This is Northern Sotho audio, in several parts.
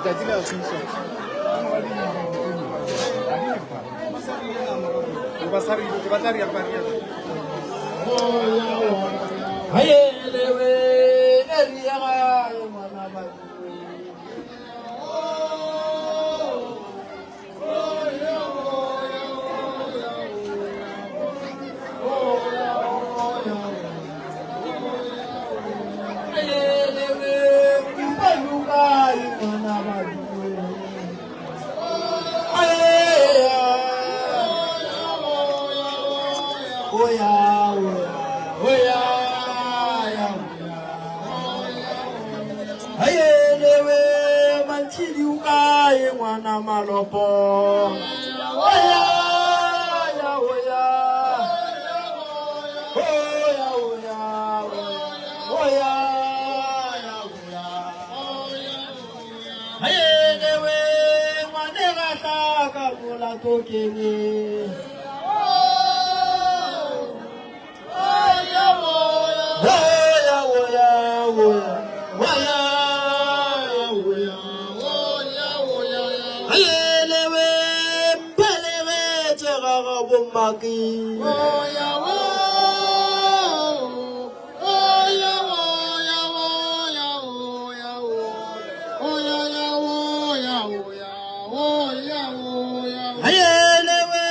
Letšatši la fiša. Ba tla re aparela. Ngwana malopo oya ya oya oya oya oya ya oya Ayenewe ngwane ga hlaka molato keng Oya oya oya oya oya Ayenewe mphelebetše ga ga bommaki Ayenewe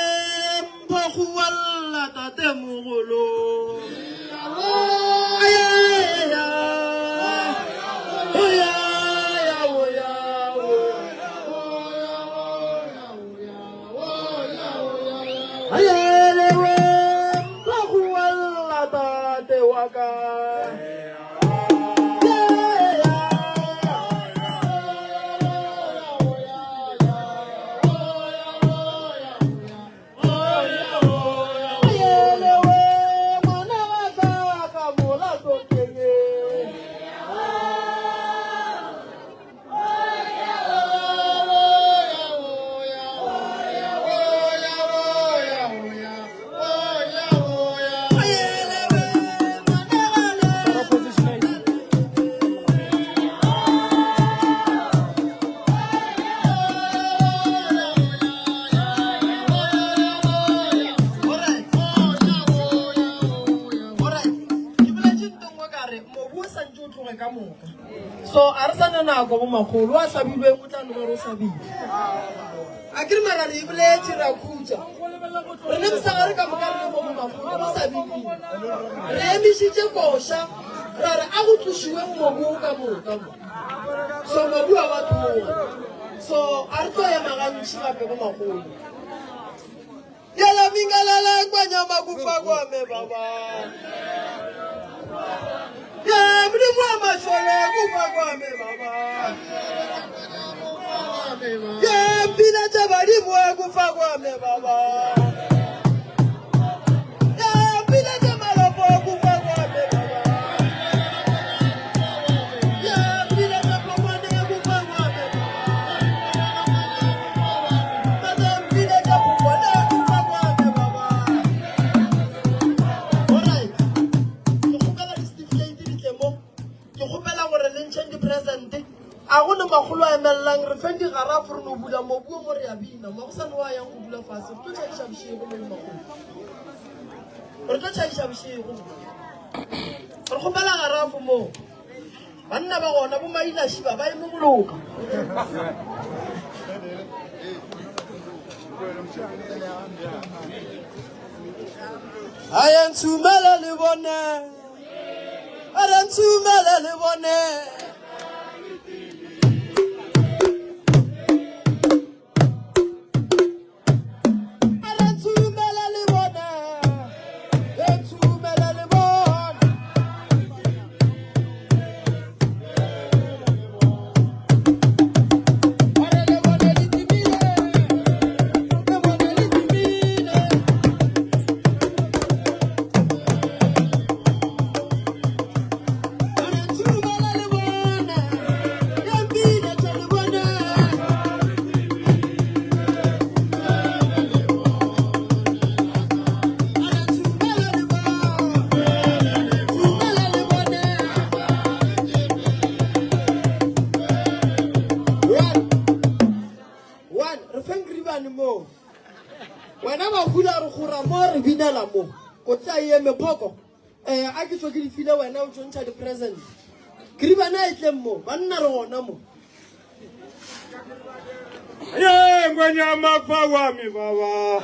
mphogoalla tatemogolo Ayeya oya ya oya Ayenewe mphogoalla tate wa ka Ayenewe ngwana wa ka ka molato keng Ayenewe ngwana wa Tshwara position ya eng? Alright. Alright. Ke boletše nto nngwe ka re mobu o santše o tloge ka moka. So a re sa na nako bo makgolo a hlabilweng o tla no ba re o hlabile. A ke re mara re e boletše ra khutša. Re ne mosegare ka moka re le mo bo makgolo go sa biniwe. Re emišitše koša ra re a go tlošiwe mobu o ka moka mo. So mobu wa ba tloga. So a re tlo ema gantši gape bo makgolo. Yala mingalala kwanyama kufa kwame baba. Ya Modimo wa mašole kufa kwame baba. Ya mpina tša badimo kufa kwame baba. Ya mpina tša malopo kufa kwame baba. Ya mpina tša phokwane kufa kwame baba. Tata mpina tša phokwane kufa kwame baba. Alright. Ke kgopela di-certificate di tle mo. Ke kgopela gore le ntšheng di-present. A go ne makgolo a emellang re feng digarafo re no bula mobu o mo re ya bina. Magosane wa yang go dula fase. Re tlo tšhaiša bošego mo makgolo. Re tlo tšhaiša bošego. Re kgopela garafo mo. Banna ba gona bo mailaši ba ba eme go loka. Aye ntshumele le bone. A re ntshumele le bone. A re ntshumele le bone. E ntshumele le bone. A re le bone le timile. Le bone le timile. A re ntshumele le bone. Wena Mahula re gora mo re binela mo. O tla eme phoko. Eh a ke tšo ke di file wena o tšo ntšha di present. Kiribana e tleng mo, banna re gona mo. Ye ngwenyama fa wami baba.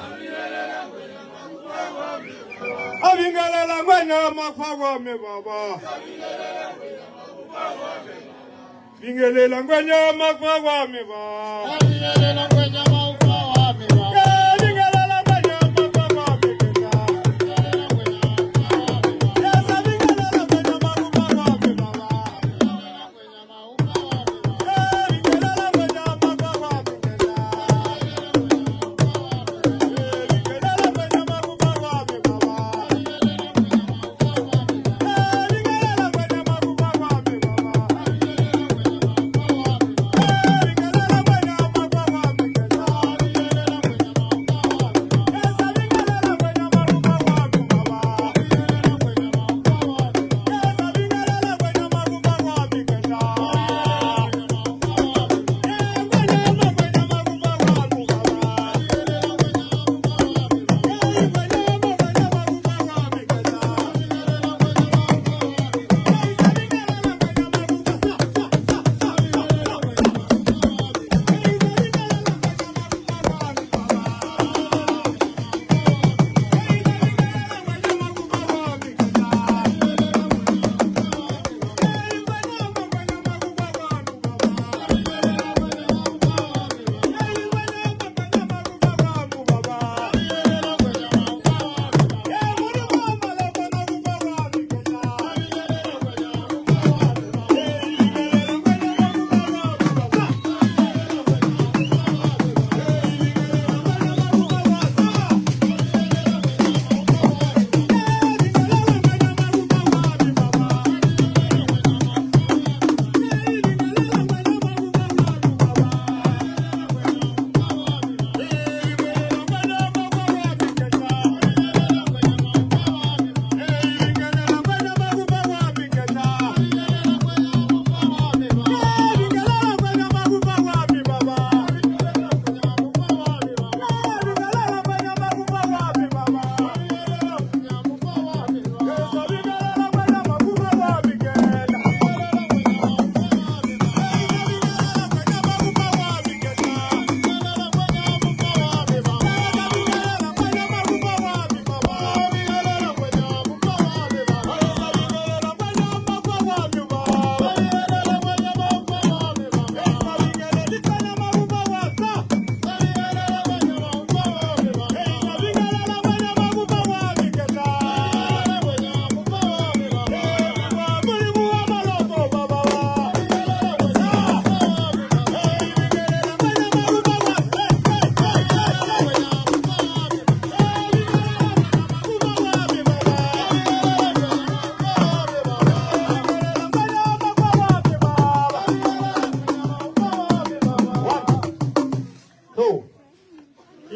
Abingelela ngwenyama fa wami baba. Bingelela ngwenyama fa wami baba. Bingelela ngwenyama fa wami baba. Bingelela ngwenyama fa wami baba. Yes, bingelela ngwenyama fa wami baba.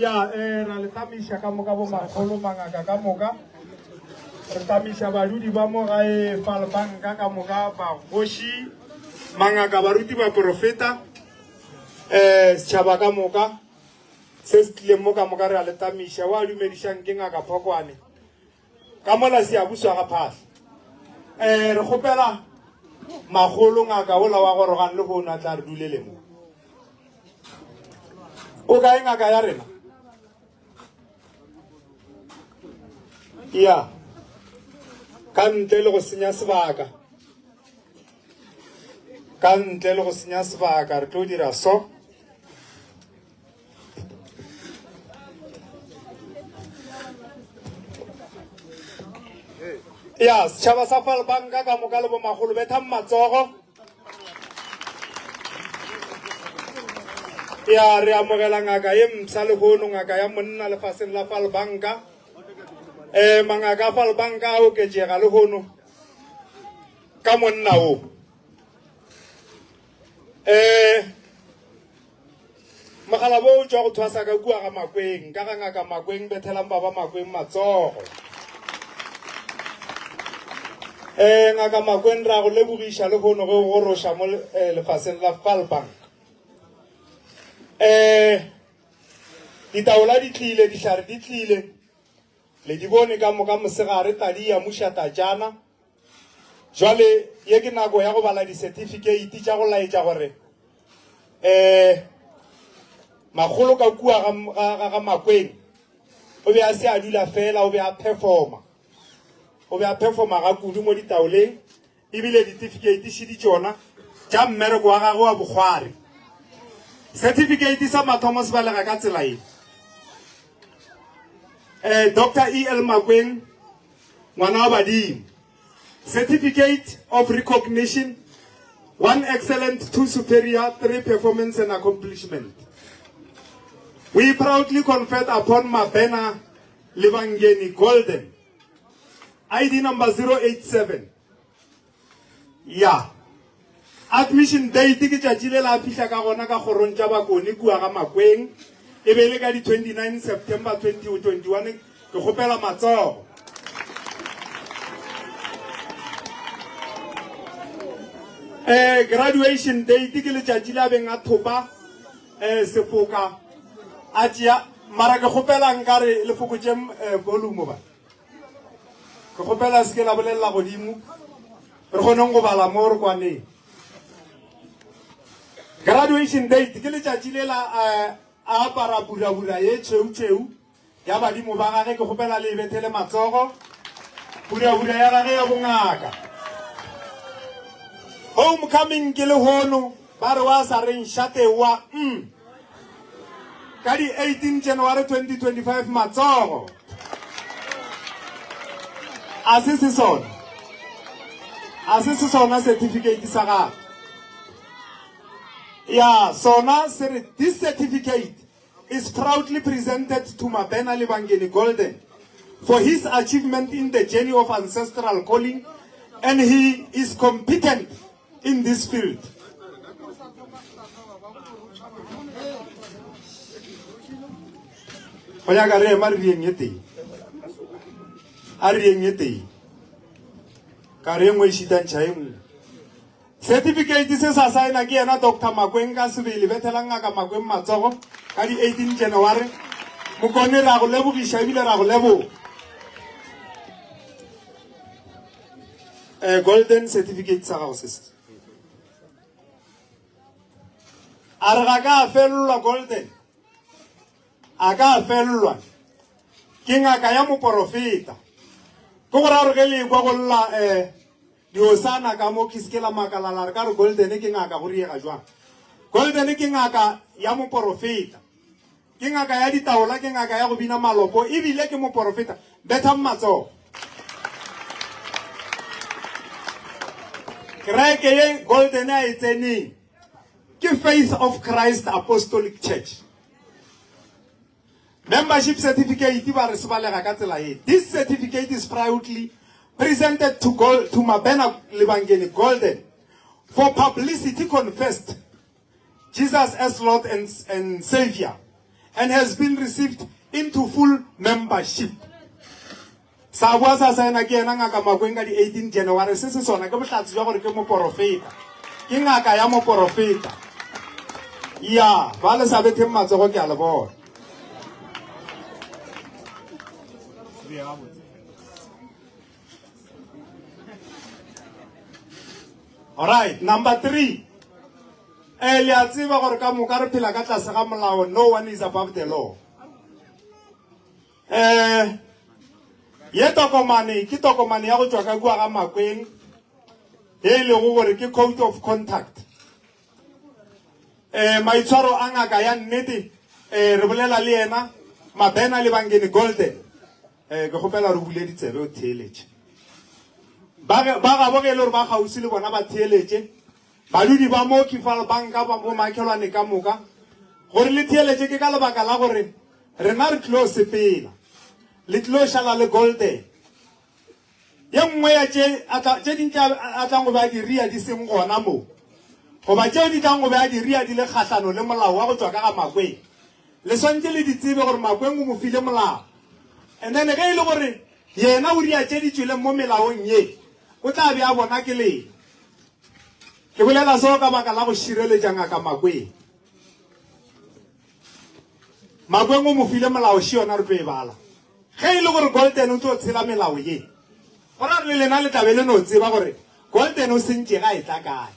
Ya, eh, ra le tamiša ka moka bo makgolo mangaka ka moka. Re tamiša badudi ba mo gae Falbanka ka moka, bagoši, mangaka, baruti, baprofeta, eh, setšhaba ka moka se se tlileng mo ka moka re a le tamiša. Wa dumedišang ke ngaka Phokwane ka mola Siyabuswa ga Phahla. Eh, re kgopela makgolo ngaka ola wa gorogang le hono a tla re dulele mo. O kae ngaka ya rena? Ya. Ka ntle le go senya sebaka. Ka ntle le go senya sebaka re tlo dira so. Ya, setšhaba sa Falbanka ka moka le bomagolo bethang matsogo. Ya, re amogela ngaka ye mpsha lehono, ngaka ya monna lefaseng la Falbanka. Eh, mangaka a Falbanka a oketšega lehono ka monna wo. Eh, mogala bo o tšwa go thwasa ka kua ga Makweng, ka ga ngaka Makweng, bethelang baba Makweng matsogo. Eh, ngaka Makweng ra go lebogiša lehono ge o goroša mo eh, lefaseng la Falbank. Eh, Ditaola di tlile, dihlare di tlile. Le di bone ka moka mosegare, tadi ya muša tatšana. Jwale ye ke nako ya go bala disetifikeiti tša go laetša gore um makgolo ka kua ga, ga, ga, ga Makweng o be a se a dula fela, o be a performa. O be a performa ga kudu mo ditaoleng ebile ditifikeiti šidi tšona tša mmereko wa gagwe wa bokgwari. Setifikeiti sa mathomo se balega ka tsela ye. Eh, Dr. E. L. Makweng, ngwana wa badimo. Certificate of recognition, one excellent, two superior, three performance and accomplishment. We proudly conferred upon Mabena Lebangeni Golden, ID number 087. Ya. Admission date ke tšatši le la fihla ka gona ka kgorong tša Bakone kua ga Makweng. E be e le ka di 29 September 2021. Ke kgopela matsogo. Eh, graduation date ke letšatši la beng a thopa eh, sefoka a tšea mara ke kgopela nkare le fokotše eh, volume ba Ke kgopela se ke la bolelela godimo re kgoneng go bala mo re kwaneng. Graduation date ke letšatši le la eh, a apara burabura ye tšhweu-tšhweu ya badimo ba gage. Ke kgopela le e bethele matsogo burabura ya gage ya bongaka. Homecoming ke lehono ba re wa sa reng šatewa mm. Ka di 18 January 2025 matsogo a se se sona a se se sona certificate sa gagwe ya sona se re this certificate is proudly presented to Mabena Lebangeni Golden for his achievement in the journey of ancestral calling and he is competent in this field. Go nyaka re ema re rieng e tee. A re rieng e tee. Ka re e nngwe e šitantšha e nngwe. Certificate se sa saena ke yena Doctor Makweng ka sebele. Bethelang Ngaka Makweng matsogo ka di 18 January. Mokone re a go lebogiša ebile re a go leboga. Eh, golden certificate sa gago se se. A re ga ka a felelwa golden. A ka a felelwa ke ngaka ya moporofeta. Ke gore a re ge le ekwa go lla eh diosana ka mo ke se la makala la re ka re golden ke ngaka go riega jwang. Golden ke ngaka ya moporofeta. Ke ngaka ya ditaola, ke ngaka ya go bina malopo, ebile ke moporofeta. Bethang matsogo. Kereke ye Golden a e tseneng ke Faith of Christ Apostolic Church. Membership certificate ba re se balega ka tsela ye. This certificate is proudly presented to, Gold, to Mabena Lebangeni Golden for publicity confessed Jesus as Lord and, and Savior and has been received into full membership. Sa boa sa saena ke yena ngaka Makweng ka di 18 January. Se se sona ke bohlatse jwa gore ke moporofeta. Ke ngaka ya moporofeta. Ya, ba le sa betheng matsogo ke a le bona. Alright, number 3. Eh, le a tseba gore ka moka re phela ka tlase ga molao, no one is above the law. Eh, ye tokomane ke tokomane ya go tšwa ka kua ga Makweng e e lego gore ke code of conduct. Eh, maitshwaro a ngaka ya nnete eh, re bolela le yena Mabena le Bangeni Golden. Eh, ke kgopela re bule ditsebe o theeletše. Ba ba gabo ge e le gore ba kgauswi le bona ba theeletše. Badudi ba mo Kifal Banka ba bo makhelwane ka moka gore le theeletše ke ka lebaka la gore rena re tlilo sepela. Le tlilo šala le Golden. Ye nngwe ya tše a tla, tše ding tše a, a tlang go be a di ria di seng gona mo, goba tšeo di tlang go be a di ria di le kgahlano le molao wa go tšwa ka ga Makweng. Le swantše le di tsebe gore Makweng o mo file molao. And then ge e le gore yena o ria tše di tšweleng mo melaong ye, o tla be a bona ke lena. Ke bolela seo ka baka la go šireletša Ngaka Makweng. Makweng o mo file molao še yona re tlo e bala. Ge e le gore Golden o tlo tshela melao ye, go ra gore le lena le tla be le no tseba gore Golden o sentše ga e tla kae.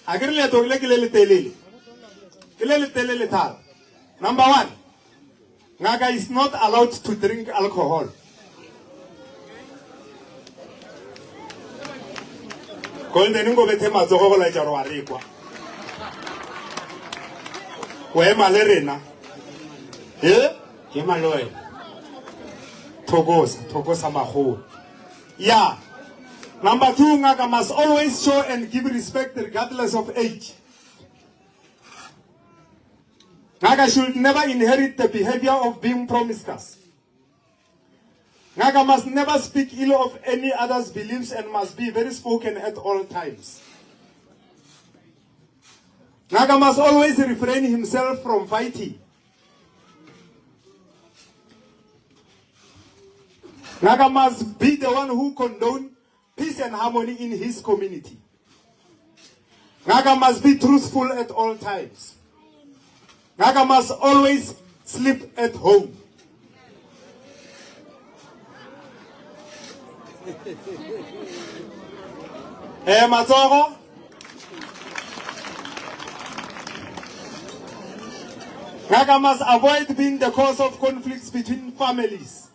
A ke re leeto le ke le letelele, ke le letelele thata. Number one, ngaka is not allowed to drink alcohol. Golden nko bethe matsogo go laetša gore wa re kwa. O ema le rena. He? Ke ema le wena. Thokoza, thokoza makgolo. Ya. Number 2, ngaka must always show and give respect regardless of age. Ngaka should never inherit the behavior of being promiscuous. Ngaka must never speak ill of any other's beliefs and must be very spoken at all times. Ngaka must always refrain himself from fighting. Ngaka must be the one who condone peace and harmony in his community. Ngaka must be truthful at all times. Ngaka must always sleep at home. Eh, matsogo. Ngaka must avoid being the cause of conflicts between families.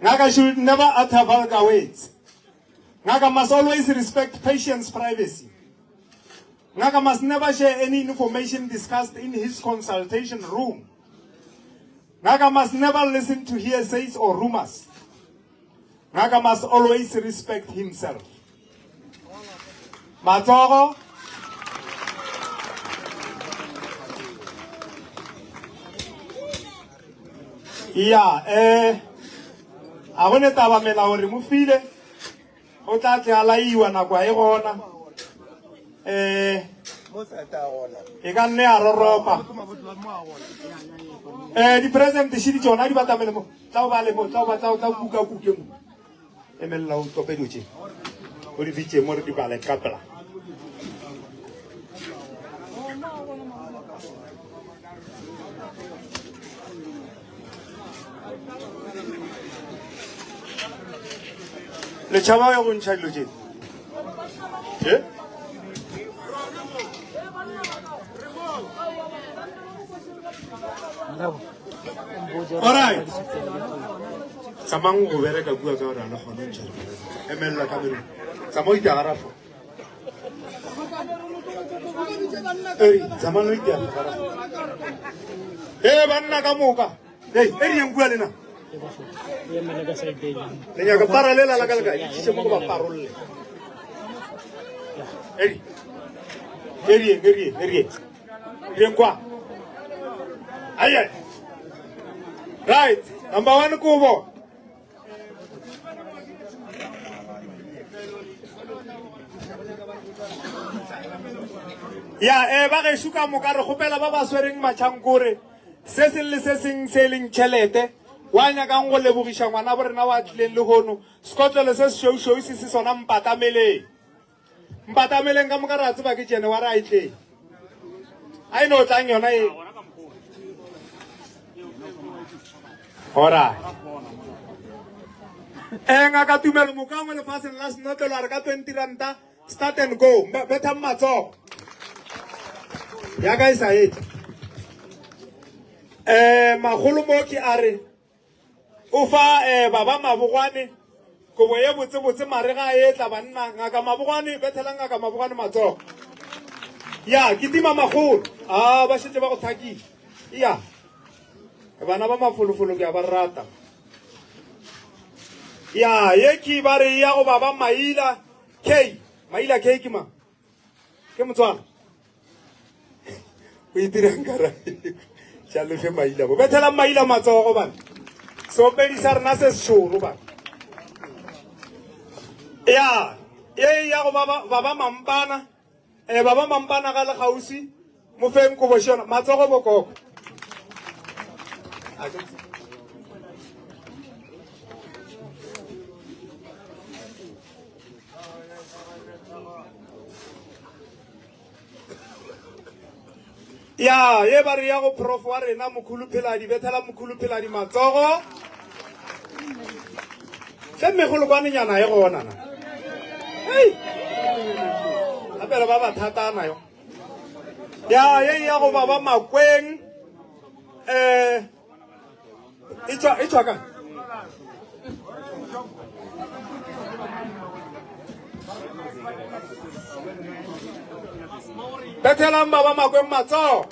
Ngaka should never utter vulgar words. Ngaka must always respect patients' privacy. Ngaka must never share any information discussed in his consultation room. Ngaka must never listen to hearsays or rumors. Ngaka must always respect himself. Matsogo. Ya, eh a go ne taba melao re mo file o tla tle a laiwa nako a e gona eh e ka nne a roropa eh di-present še di tsona di batamele mo tla o bale mo tla o ba tla o tla o kuka kuke mo emelela o tope dilo tše o di bitše mo re di bale ka pela le tšhaba ya go ntšha dilo tše e Alright. Tsamayang go bereka kua ka gore a le kgone go ntšha dilo. Emelela ka merung. Tsamaya o itagara fo. Eri, tsamaya o itagara fo. Ee banna ka moka. Ei, e re yeng kua lena. Le nyaka para lela la ka le kae? Le tšiše mo go ba parolle. Eri. Eri yeng, eri yeng, eri yeng. Eri yeng kwa. Aye. Right. Number 1 kobo. Ya, eh ba gešo ka moka re kgopela ba ba swereng matšhankore se seng le se seng se e leng tšhelete wa nyakang go lebogiša ngwana bo rena wa tlileng lehono sekotlelo se sešweušweu se se sona mpatameleng mpatameleng ka moka re a tseba ke tšene wa re a e tleng a e no tlang yona e Alright. Eh ngaka tumelo mokangwe lefatsheng la senotlelo a re ka 20 ranta start and go bethang matsogo ya ka e sa etla eh magolo mooki a re o fa eh baba mabogwane kobo ye botsebotse mare ga a etla banna ngaka mabogwane bethelang ngaka mabogwane matsogo ya ke tima magolo a ba šetše ba go thakile ya bana ba mafolofolo ke a ba rata ya ye ke ba re ya go baba maila k maila k ke mang ke motswana o itirang kara tša lefe maila bo bethelang maila matsogo bana seopedi sa rena se sešoro bana ya ye ya go baba baba mampana e baba mampana ga le gausi mo feng kobo šona matsogo bokoko Ya, ye ba re ya go prof wa rena Mokhulu Pheladi, bethela Mokhulu Pheladi matsogo. Hle megolokwanenyana e gona na. Hei! Gape re ba ba thatana yo. Ya, ye ya go ba ba Makweng. Eh, e tšwa e tšwa kae? Bethelang ba ba Makweng matsogo.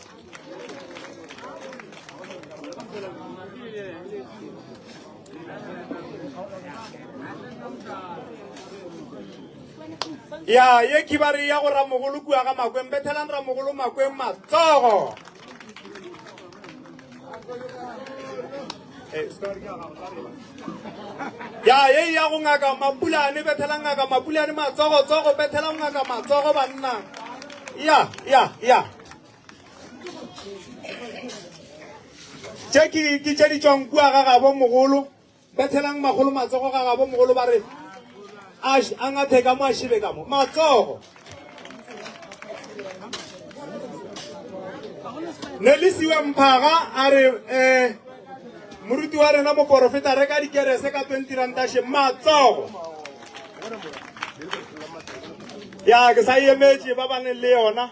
Ya, ye ke ba re ya go ramogolo kua ga Makweng, bethelang ramogolo Makweng matsogo. Ya ye ya go ngaka Mapulane, bethela ngaka Mapulane matsogo tsogo, bethela ngaka matsogo banna. Ya, ya, ya. Tše ke ke tše di tšwang kua ga gabo mogolo. Bethelang magolo matsogo ga gabo mogolo ba re a a ngathe ka mo a shebe ka mo matsogo. Ne le siwe mphaga a re eh moruti wa rena moporofeta reka dikerese ka 20 ranta she matsogo. Ya ke sa emetše ba ba neng le yona.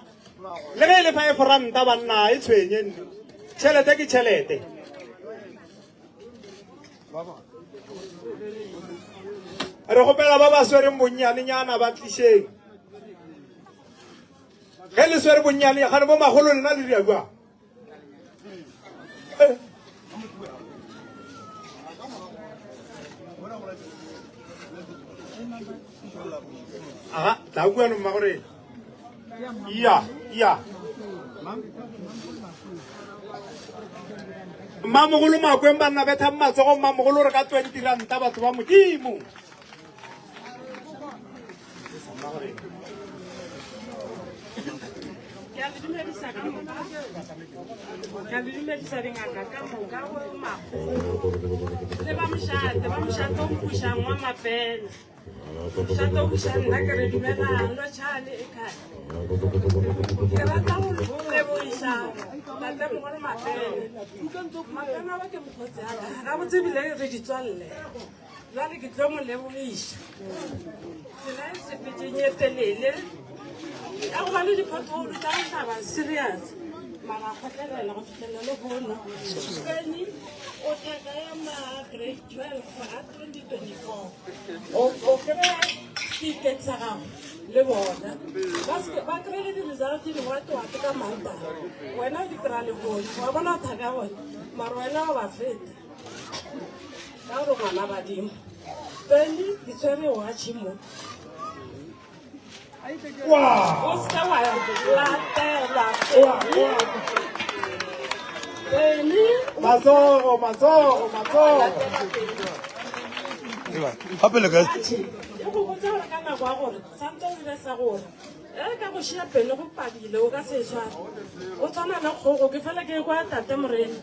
Le ge e le 5 ranta banna e tshwenye nne. Tšhelete ke tšhelete. Re kgopela ba ba swereng bonnyanenyana ba tlišeng. Ge le swere bonnyane gane bo magolo lena le dira jwang? Eh. Aha, tla kua no mma gore ya ya mmamogolo makweng banna bethang matsogo mmamogolo re ka 20 ranta batho ba modimo Ke a le dumedisa ka moka. Ke a le dumedisa dingaka ka moka go makgolo. Le ba mošate, ba mošate o mpušang wa mapena. Mošate o bušang nna ke re dumelang lotšhane e kae. Ke rata go lebogiša tatemogolo Mapena. Mapena wa ke mokgotsi wa ka. Gabotse ebile re ditswalle. Bjale ke tlo mo lebogiša. Tsela e sepetseng e telele ya go ba le diphotholo tša go hlaba serious mara a kgotlelela go fihlelela lehono. Penny o thaka ya ma grade 12 a 2024. O o kry-a seatlet sa gago le bona. Ba se ba kry-ile di-result di-what-what ka Mantaga. Wena o di kry-a lehono. Wa bona thaka ya bona mara wena wa ba feta. Ka gore ngwana badimo. Penny ke tshwere watšhe mo. O se wa latela Penny. Penny. Matsogo, matsogo, matsogo. Gape le kae? E go botsa gore ka nako ya gore santse o dire sa gore e ka go šia pele go padile o ka se tshware o tshwana le kgogo ke fela ke kwa tate morena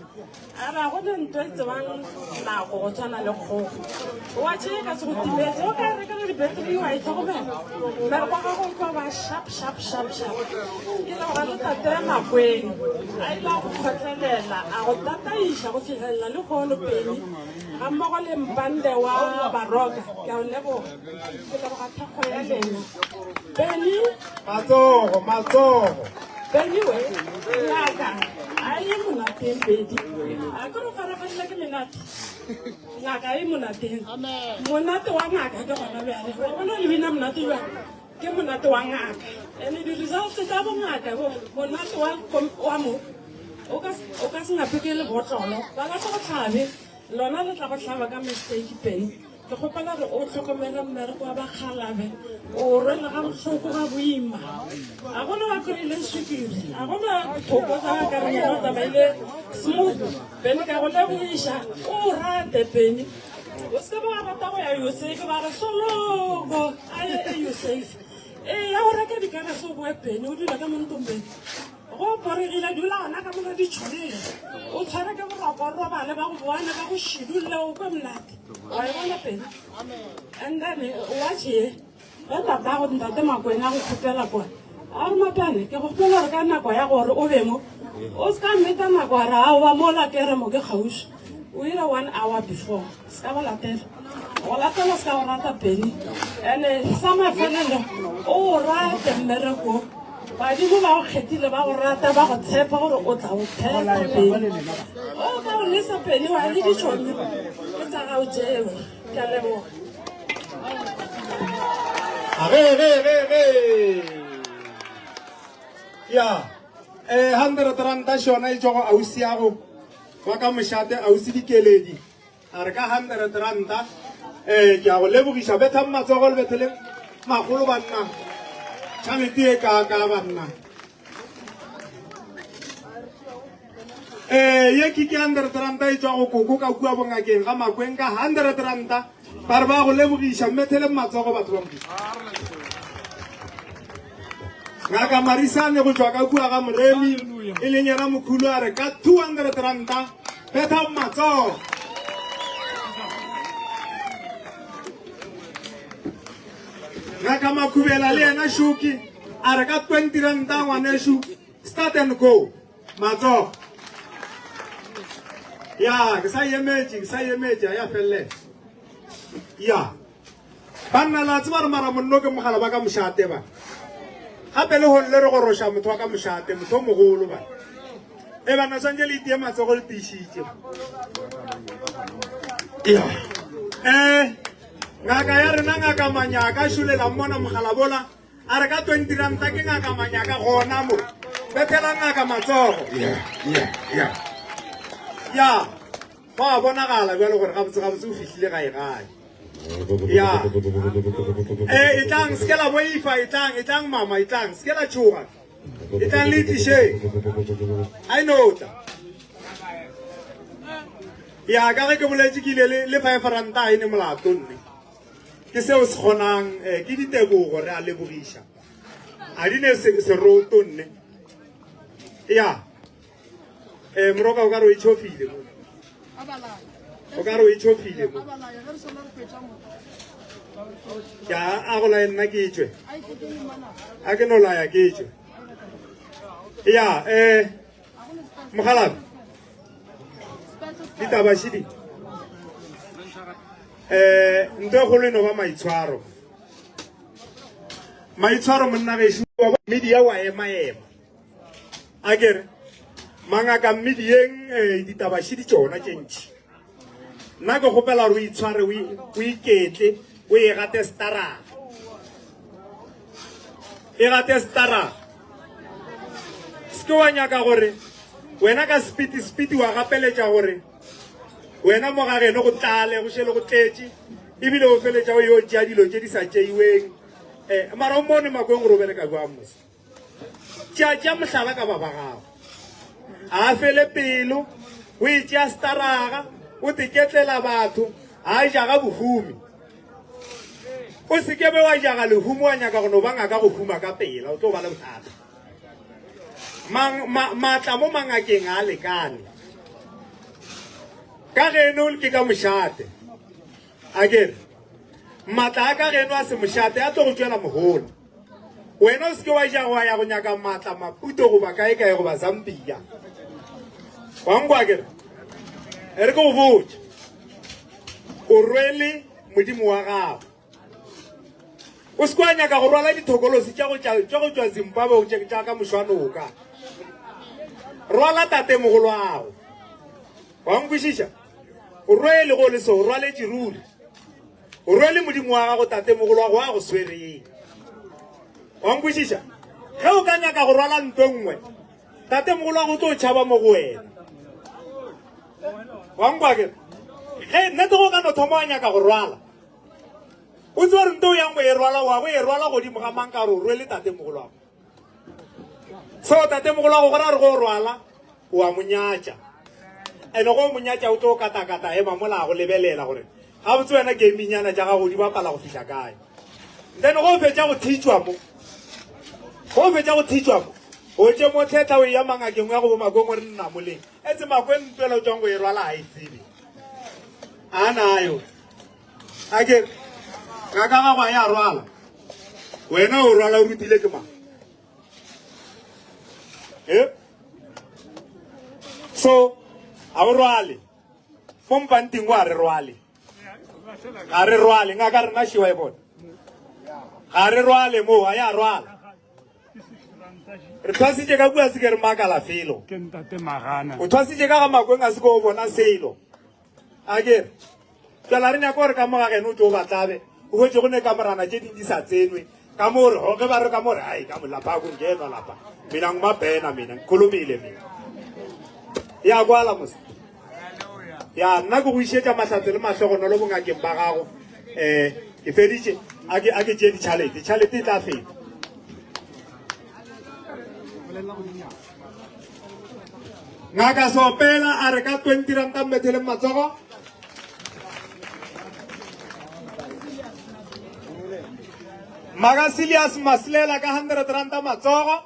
A re, Ga go ne nto e tsebang nako go tshwana le kgogo. Wa tšee ka se go timetse, o ka reka le di-battery wa e tlhokomela. Mmereko wa gago o tlo ba sharp, sharp, sharp, sharp. Ke leboga le tate Makweng, a ile a go kgotlelela, a go tataiša go fihlelela lehono Penny, ga mmogo le Mpande wa Baroka. Ke a o leboga. Ke leboga thekgo ya lena. Benny. Matsogo, matsogo. Benny we, ngaka, a ye monateng Benny. A ke re farafarile ke menate. Ngaka e monateng. Monate wa ngaka ke gona bjale. Wa bona le bina monate jwang? Ke monate wa ngaka. And di-results tsa bongaka bo monate wa wa mo o ka o ka se ngape ke lebotlolo. Ba ka se go tlhabe. Lona le tla go hlaba ka mistake Benny. Ke kgopela gore o hlokomele mmereko wa bakgalabe, o rwele ga bohloko ga boima. A gona ba kry-ile sukiri, a gona thoko tsa ka re yena o tsamaile smooth. Bene ka go lebogiša, o rate Bene. O se ba rata go ya Usafe ba re soloko a ye e Usafe. Ee ya go reka dikerese o boe Bene o dula ka mo ntlong Bene. Go poregile dula gona ka mola ditšholeng o tshware ke boroko o robale ba go boane ba go šidulle o kwe monate wa e bona pele and then watch ye ge tatago ntate makwena a go kgopela kwa. A re Mapane, ke gopola gore ka nako ya gore o be mo, o se ka mmeta nako a re aowa mola ke re mo ke kgauswi. O ile one hour before. Se ka go latela. Go latela se ka go rata Benny. Ene sa mafelelo o o rate mmereko. Badimo ba go kgethile ba go rata ba go tshepa gore o tla o phetha Benny. O ka o lesa Benny wa le ditšhomi ke tsa gago tšeo. Ke a leboga. Ge ge ge ge. Ya. Eh 100 ranta šona e tšwa go ausi yago wa ka mošate ausi Dikeledi. A re ka 100 ranta eh ke a go lebogiša bethang matsogo le bethele magolo banna. Tšhalete e ka ka banna. Eh ye ke ke 100 ranta e tšwa go koko ka kua bongakeng ga makweng ka 100 ranta. Ba re ba go lebogiša mmethele matsogo batho ba Modimo. Ngaka Marisane go tšwa ka kua ga Moremi e leng yena mokhulu a re ka 200 ranta betha matsogo. Ngaka Makhubela le yena Shuki a re ka 20 ranta ngwanešu start and go matsogo. Ya ke sa emetše ke sa emetše ya felele. Ya banna la tseba re mara monno ke mogala ba ka mošate ba gape le gone le re goroša motho wa ka mošate motho o mogolo ba e banna swantse le itie matsogo le tiišitše ya um ngaka ya rena ngaka manyaka šolela mmona mogala bola a re ka 20 ranta ke ngaka manyaka gona mo bethela ngaka matsogo ya Go a bonagala bjalo gore gabotse gabotse o fihlile gae gae. Ya. Eh, etlang, se ke la boifa, etlang, etlang mama, etlang, se ke la tšhoga. Etlang le itlišeng. A e no tla. Ya, ka ge ke boletše ke ile le, le five ranta a e ne molato nne. Ke seo se kgonang, eh, ke ditebogo re a lebogiša. A di ne seroto nne. Ya. Eh, moroka o ka re o itšhofile mo. O ka re o itšhofile mo. Ya a go laye nna ke tšwe. A ke no laya ke tšwe. Ya eh mogalabi. Ditaba šidi. Eh ntho e kgolo e no ba maitshwaro. Maitshwaro monna gešo wa media wa ema ema. A ke re, mangaka mmedieng eh, ditaba še di tšona tše ntši. Nna ke kgopela gore o itshware o iketle o e gate staraga. E gate staraga. Se ke wa nyaka gore wena ka sepiti sepiti wa gapeletša gore wena mo ga geno go tlale go šele go tletše ebile o feletša o yo tšea dilo tše di sa tšeiweng. Eh, mara o mone makweng gore o bereka jwang mose. Tšea tšea mohlala ka ba ba gago. A fele pelo, o e tšea staraga, o teketlela batho, a jaga bohumi. O se ke be wa jaga lehumo wa nyaka go no ba ngaka go huma ka pela, o tlo ba le bothata. Mang, ma, maatla mo mangakeng a lekane. Ka geno ke ka mošate. A ke re, maatla a ka geno a se mošate a tlo go tšwela mohola. Wena o se ke wa ja wa ya go nyaka maatla Maputo goba kae kae goba Zambia. Wa nkwa ke re? E re ke go botše. O rwele Modimo wa gago. O se ke wa nyaka go rwala dithokolosi tša go tša go tšwa Zimbabwe tša tša ka mošwanoka. Rwala tate mogolwago. Wa nkwešiša? O rwele go le so, o rwaletše ruri. O rwele Modimo wa gago, tatemogolo wa go a go swereng. Wa nkwešiša? Ge o ka nyaka go rwala nto nngwe, tatemogolo wa go tlo tšhaba mo go wena. Wa nkwa ke? Ge nnete go ka no thoma wa nyaka go rwala, o tsebe gore nto o yang go e rwala, wa go e rwala godimo ga mang ka gore o rwele tatemogolo wa go. So tatemogolo wa go go ra re go o rwala, o a mo nyatša. Ene go o mo nyatša o tlo katakata ema mola a go lebelela gore gabotse wena gaminyana tša gago di bapala go fihla kae. Then go fetša go thitšwa mo, go fetša go thitšwa mo, o tše mo tlhetla o eya mangakeng o ya go bo Makweng o re nna moleng. Etse Makweng ntwela o tšwang go e rwala ga e tsebe. A nayo. A ke ngaka gago a ya rwala. Wena o rwala o rutile ke mang? E? So, a o rwale. Mo mpanting wa re rwale. Ga re rwale, ngaka rena šiwa e bona. Ga re rwale mo, a ya rwala. Re thwasitše ka kua se ke re makala felo. Ke ntate Magana. O thwasitše ka ga makweng a se ke o bona selo. A ke re, Jwale a re nyaka gore ka mo ga geno o tlo ba tlabe, o hwetše go ne kamorana tše ding di sa tsenwe. Ka mo re, ge ba re ka mo re, ai, ka mo lapa ko ngenwa lapa. Mina ngumabhena mina, ngikhulumile mina. Ya kwala mos. Ya nna ke go išetša mahlatse le mahlogonolo bongakeng ba gago. Eh, ke feditše, a ke a ke tšee ditšhalete, tšhalete e tla feta. Ngaka Sopela a re ka 20 ranta mmetheleng matsogo. Maga Silias Masilela ka 100 ranta matsogo.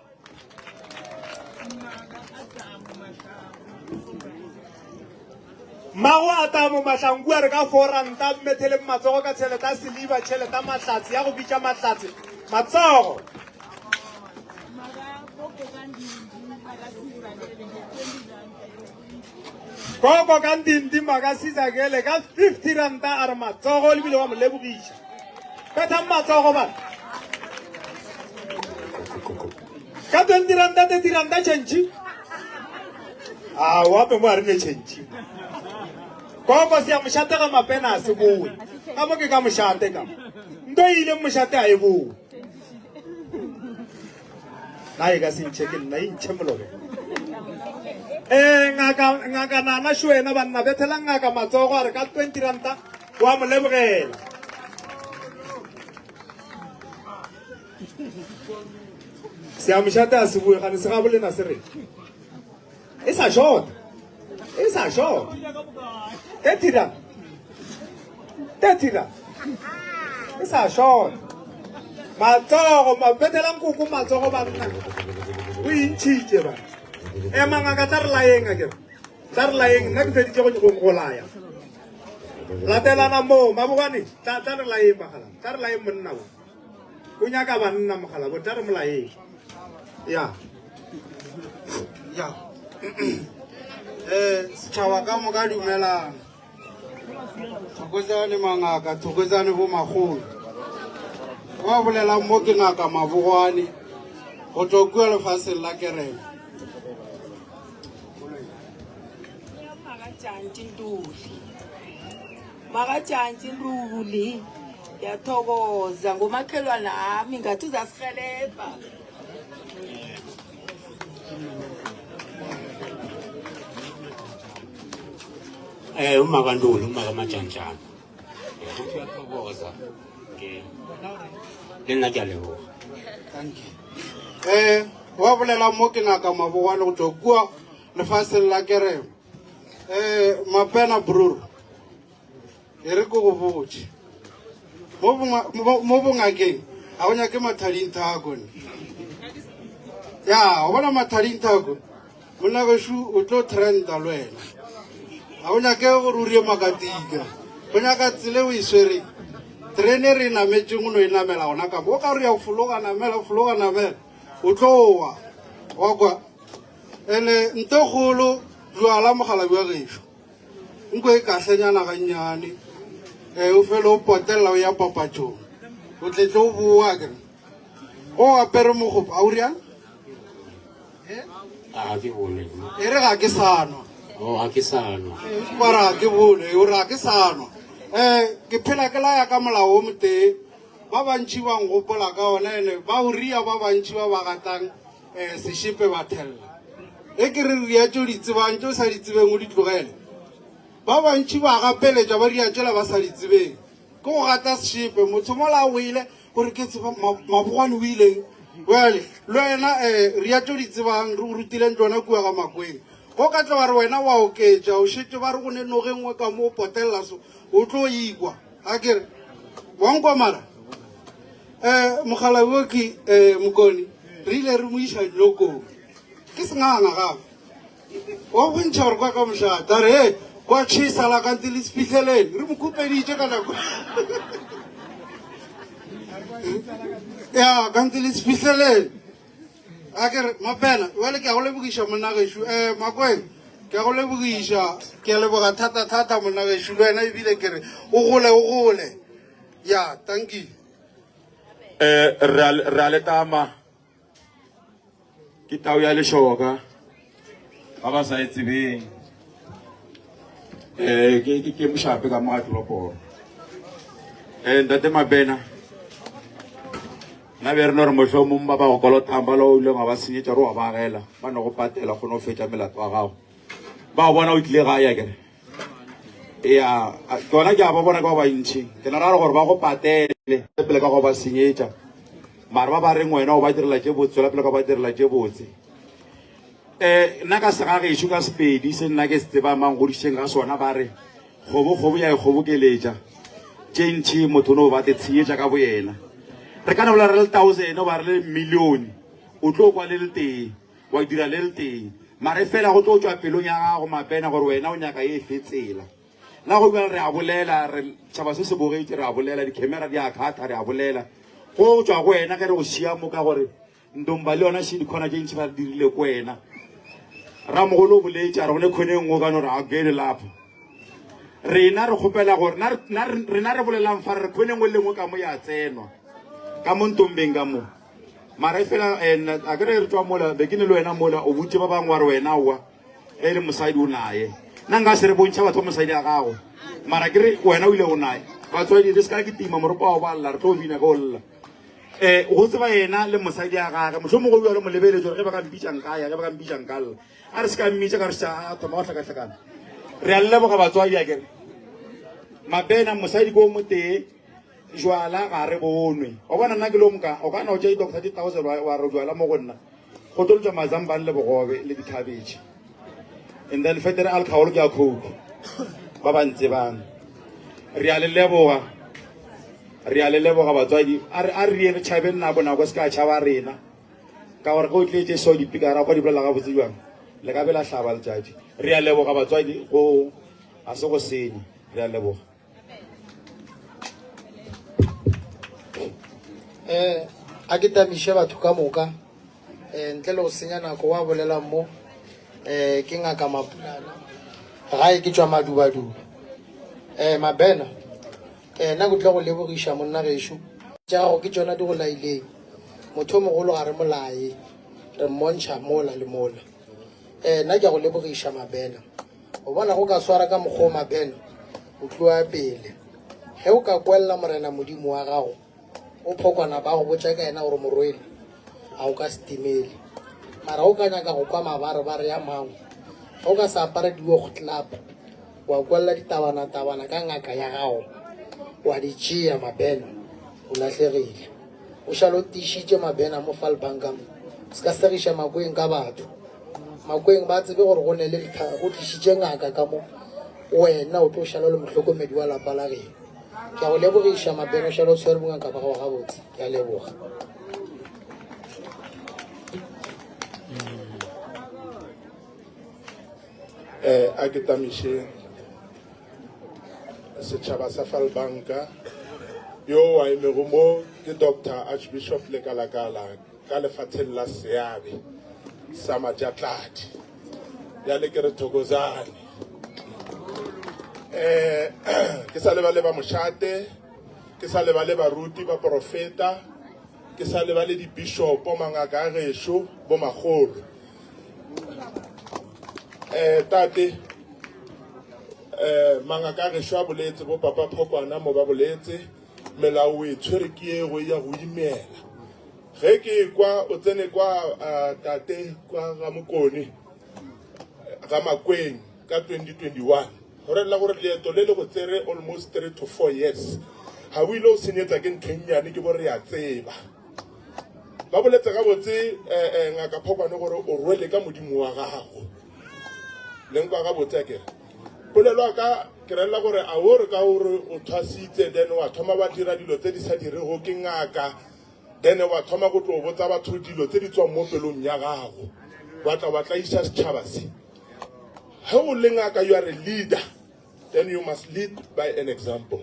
Mago Atamo Mahlangu a re ka 4 ranta mmetheleng matsogo ka tšhelete ya seliba, tšhelete ya mahlatse ya go bitša mahlatse matsogo. Koko ka ndindi maka Sizakele ka 50 ranta a re matsogo le bile wa mo lebogiša. Bethang matsogo bana. Ka 20 ranta 30 ranta tšhentšhi. A wa pe mo a re ne tšhentšhi. Koko se ya mošate ga mapena a se boe. Ka mo ke ka mošate ka. Nto e ile mošate a e boe. Na e ka se ntšhe ke nna e ntšhe molobe. Eh ngaka ngaka nana sho wena banna bethela ngaka matsogo a re ka 20 ranta wa mo lebogela. Se a mošate a se bue gane se ga bolena se re. E sa short. E sa short. 30 rand. 30 rand. E sa short. Matsogo, mabethelang koko matsogo banna. O intšhitše ba. Ema ngaka tla re laeng a kere. Tla re laeng nna ke feditše go go go laya. Latelana mo mabogwane tla tla re laeng bagala. Tla re laeng monna bo. O nyaka banna mogala bo tla re molaeng. Ya. Ya. Eh, setšhaba ka moka dumelang. Thokozane mangaka, thokozane bo makgolo. Ba bolelang mo ke ngaka Mabogwane go tswa kua lefaseng la Kerema. Makatjantji Ntuli. Makatjantji Ntuli. Ngiyathokoza ngomakhelwane ami ngathi uzasihelebha. Eh uma kaNtuli uma kaMajanjana. Eh uthi uyathokoza ke le nna ke a leboga. Thank you. Eh, wa bolela mo ke ngaka Mabogwane go tswa kua lefaseng la Kerema. Eh, Mapena Brur. E re ko go botše. Mo mo bongakeng ga go nyake mathadinthako ne. Ya, o bona mathadinthako monna gešo o tlo trenda le wena. Ga go nyake gore o rie makatika. Go nyaka tsela e o e swereng. Terene re e nametšeng o no e namela gona ka mo. O ka re ya fologa namela fologa namela o tlo wa. Wa kwa. Ene nto kgolo jwala mogala bja gešo. Nko e kahlenyana gannyane um o fele o potella o ya papatšong o tle tlo boa kere o apere mogopo a o riang A ke bone. e re ga ke sa nwa Oh, ga ke sa nwa. wa re ga ke bone o re ga ke sa nwa um ke phela ke laya ka molao o motee ba bantši ba ngopola ka ona ene ba o ria ba bantši ba ba gatang um sešepe ba thella ge ke re ria tšeo di tsebang tšeo sa di tsebeng o di tlogele ba bantši ba gapeletša ba ria tšela ba sa di tsebeng ke go gata sešepe motho mola o ile gore ke tseba mabogwane o ileng bjale le wena um ria tšeo di tsebang re go rutileng tsona kua ga makweng go ka tlo ba re wena wa oketša o šetše ba re go ne noge nngwe ka mo o potelela so o tlo ikwa a kere wa nkwa mara um mogala wo ke um mokone re ile re mo iša dinokong ke senganga gape wa bontšha gore kwa ka mošata re e kwa tšhesa la kante le se fitlheleng re mo khupeditše ka nako ya kante le se fitlheleng. A ke re, Mapena, bjale ke a go lebogiša monna gešo. Eh, Makweng, ke a go lebogiša. Ke a leboga thata-thata monna gešo. Le wena ebile ke re, o gole, o gole. Ya, tanki. Eh, re a re a letama. Ke tau ya lešoka. Ba ba sa e tsebeng. Eh, ke ke ke mošape ka mo ga toroporo. Eh, ntate Mabena. Nna be re no re mohlomong ba ba go kolotang ba lo ileng wa ba senyetša re wa ba agela ba no go patela kgone go fetša melato wa gago. Ba go bona o tlile gae akere. Ya, ke ona ke a ba bona ka ba bantši. Ke no ra gore ba go patele pele ka go ba senyetša. Mara ba ba reng wena o ba direla tše botse, tswela pele ka ba direla tše botse. Eh, nna ka segagešo ka Sepedi se nna ke se tsebang ba ngodišitšeng ka sona ba re kgobo kgobo ya ikgobokeletša tše ntši motho no ba te tshenyetša ka boyena. Re ka no bolela re le thousand goba re le million o tlo kwa le le tee wa dira le le tee mara e fela go tlo tšwa pelong ya gago mapena gore wena o nyaka e fe tsela. La go bjale re a bolela re tšhaba se se bogetše re a bolela di-camera di a kgatha re a bolela go tšwa go wena ge re go šia mo ka gore Ndomba le yona še dikhona tše ntši ba di dirile ko wena. Ramogolo o boletše a re go ne khone e nngwe o ka no re a kene lapho. Rena re kgopela gore na na rena re bolelang fa re re khone e nngwe le nngwe ka mo ya tsenwa ka mo Ntombeng ka mo. Mara e fela eh, a ke re re tšwa mola be ke ne le wena mola o botše ba bangwe wa re wena oa ge e le mosadi o naye. Nna nka se re bontšha batho ba mosadi ya gago mara ke re wena o ile o naye. Batswadi re se ka kitima moropa wa ba lla re tlo bina ka o lla. Eh, go tseba yena le mosadi ya gage mohlomongwe o bjalo mo lebeletše gore ge ba ka mpitša nka ya ge ba ka mpitša nka lla a re se ka mmitša ka re sa a thoma go hlakahlakana re a leboga batswadi a kere mabena mosadi ko motee jwala ga re bonwe wa bona nna ke lo moka o ka na o tša di-doctor di thousand wa re jwala mo go nna go tlo tšwa mazambane le bogobe le dikhabetšhe and then fetere alcohol ke ya coke ba ba ntsebang re a le leboga re a le leboga batswadi a re a re re tšhabeng nako nako se ka tšhaba rena ka gore ge o tletše so dipikara kwa di bolela gabotse jwang le ka be la hlaba letšatši re a leboga batswadi go a se go senya re a leboga eh a ke tamiše batho ka moka eh ntle le go senya nako wa bolela mo eh ke ngaka mapulana gae ke tšwa madubaduba eh mabena eh nna ke tlo go lebogiša monna gešo tša gago ke tšona di go laileng motho o mogolo ga re molaye re mmontšha mola le mola eh nna ke a go lebogiša mabena O bona go ka swara ka mokgwa o mabeno, o tloa pele. Ge o ka kwella Morena Modimo wa gago, o phokwana ba go botša ka yena gore morwele, a o ka se timele. Mara o ka nyaka go kwa mabarebare a mangwe, ge o ka se apare diogtlap, wa kwella ditabanatabana ka ngaka ya gago, wa di tšea mabeno, o lahlegile. O šale o tiišitše mabena mo Falbanka mo. Se ka segiša makweng ka batho. Makweng ba tsebe gore go ne le go tlišitše ngaka ka mo wena o tlo šala o le mohlokomedi wa lapa la geno. Ke a go lebogiša Mabena o šale o tshwere bongaka ba gago gabotse. Ke a leboga. Eh, a ke tamiše setšhaba sa Falbanka yo a emego mo ke Doctor Archbishop Lekalakala ka lefatsheng la Seabe sa Majatladi. Bjale ke re thokozane. Eh, ke sa lebale ba mošate, ke sa lebale baruti, baporofeta, ke sa lebale dibishopo, mangaka a gešo, bomakgolo. Eh, tate, eh, mangaka a gešo a boletse, bo papa Phokwana mo ba boletse, melao o e tshwere ke ye go ya go imela. Ge ke ekwa o tsene kwa uh, tate kwa ga Mokone ga Makweng ka 2021 go relela gore leeto le le go tsere almost 3 to 4 years ga o ile o senyetsa ke ntho e nnyane ke bo re ya tseba ba boletse gabotse eh, eh, ngaka phokwane gore o rwele ka modimo wa gago le nkwa gabotse a kere polelo ya ka ke relela gore a o re ka gore o thwasitse then wa thoma wa dira dilo tse di sa dirego ke ngaka Then wa thoma go tlo botsa batho dilo tse di tswang mo pelong ya gago, wa tla wa tlaiša setšhaba se. Ge o le ngaka, you are a leader, then you must lead by an example.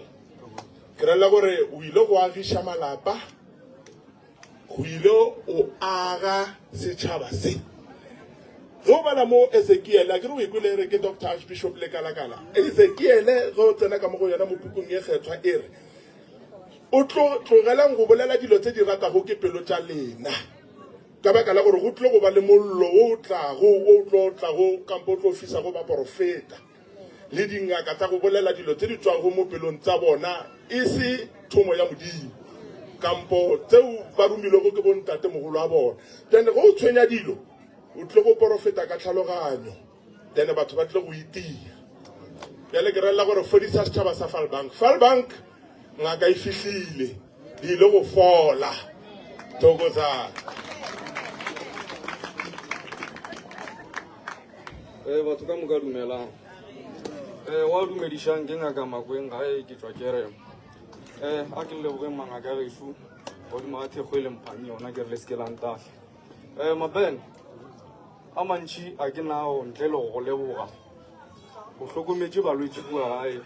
Ke rela gore o ile go agiša malapa, Go ile o aga setšhaba se. Ge o bala mo Ezekiele, a ke re o e kwele e re ke Doctor Archbishop Lekalakala. Ezekiele ge o tsena ka mo go yona mo pukung ye kgethwa e re, O tlo tlogelang go bolela dilo tse di ratago ke pelo tša lena, ka baka la gore go tlo go ba le mollo wo o tlago, wo o tlo tlago kampo o tlo fisago baporofeta le dingaka tsa go bolela dilo tse di tšwago mo pelong tsa bona e se thomo ya Modimo kampo tseo ba romilwego ke bontatemogolo a bona. Then ge o tshwenya dilo o tlo go porofeta ka tlhaloganyo, then batho ba tle go itia. Bjale ke rella gore fodisa setšhaba sa Falbank. Falbank ngaka e fihlile, di ile go fola. Thokozang. Eh, batho ka moka dumelang. Eh, wa dumedišang ke ngaka Makweng gae ke tšwa kerem. Eh, a ke lebogeng mangaka gešo godimo ga thekgo e le mphang yona ke re le se ke la ntahla. Eh, Maben, a mantši a ke nao ntle le go go leboga. O hlokometše balwetši kua gae,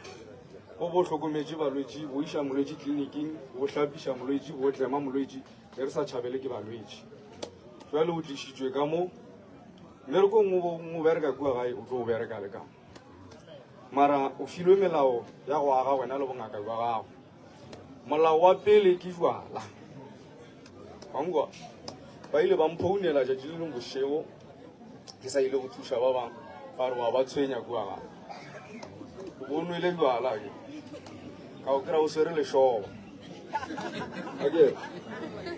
o bo hlokometše balwetši, bo iša molwetši tleliniking, bo hlapiša molwetši, bo tlema molwetši, ge re sa tšhabele ke balwetši. Jwale o tlišitšwe ka mo mmerekong o bo o bereka kua gae, o tlo o bereka le ka mo. Mara o filwe melao ya go aga wena le bongaka bja gago. Molao wa pele ke jwala. Wa nkwa? Ba ile ba mphounela tšatši le lengwe bošego ke sa ile go thuša ba bangwe, ba re wa ba tshwenya kua gae. O bo nwele jwala ke. Ka o kry-a o swere lešoba. Ake,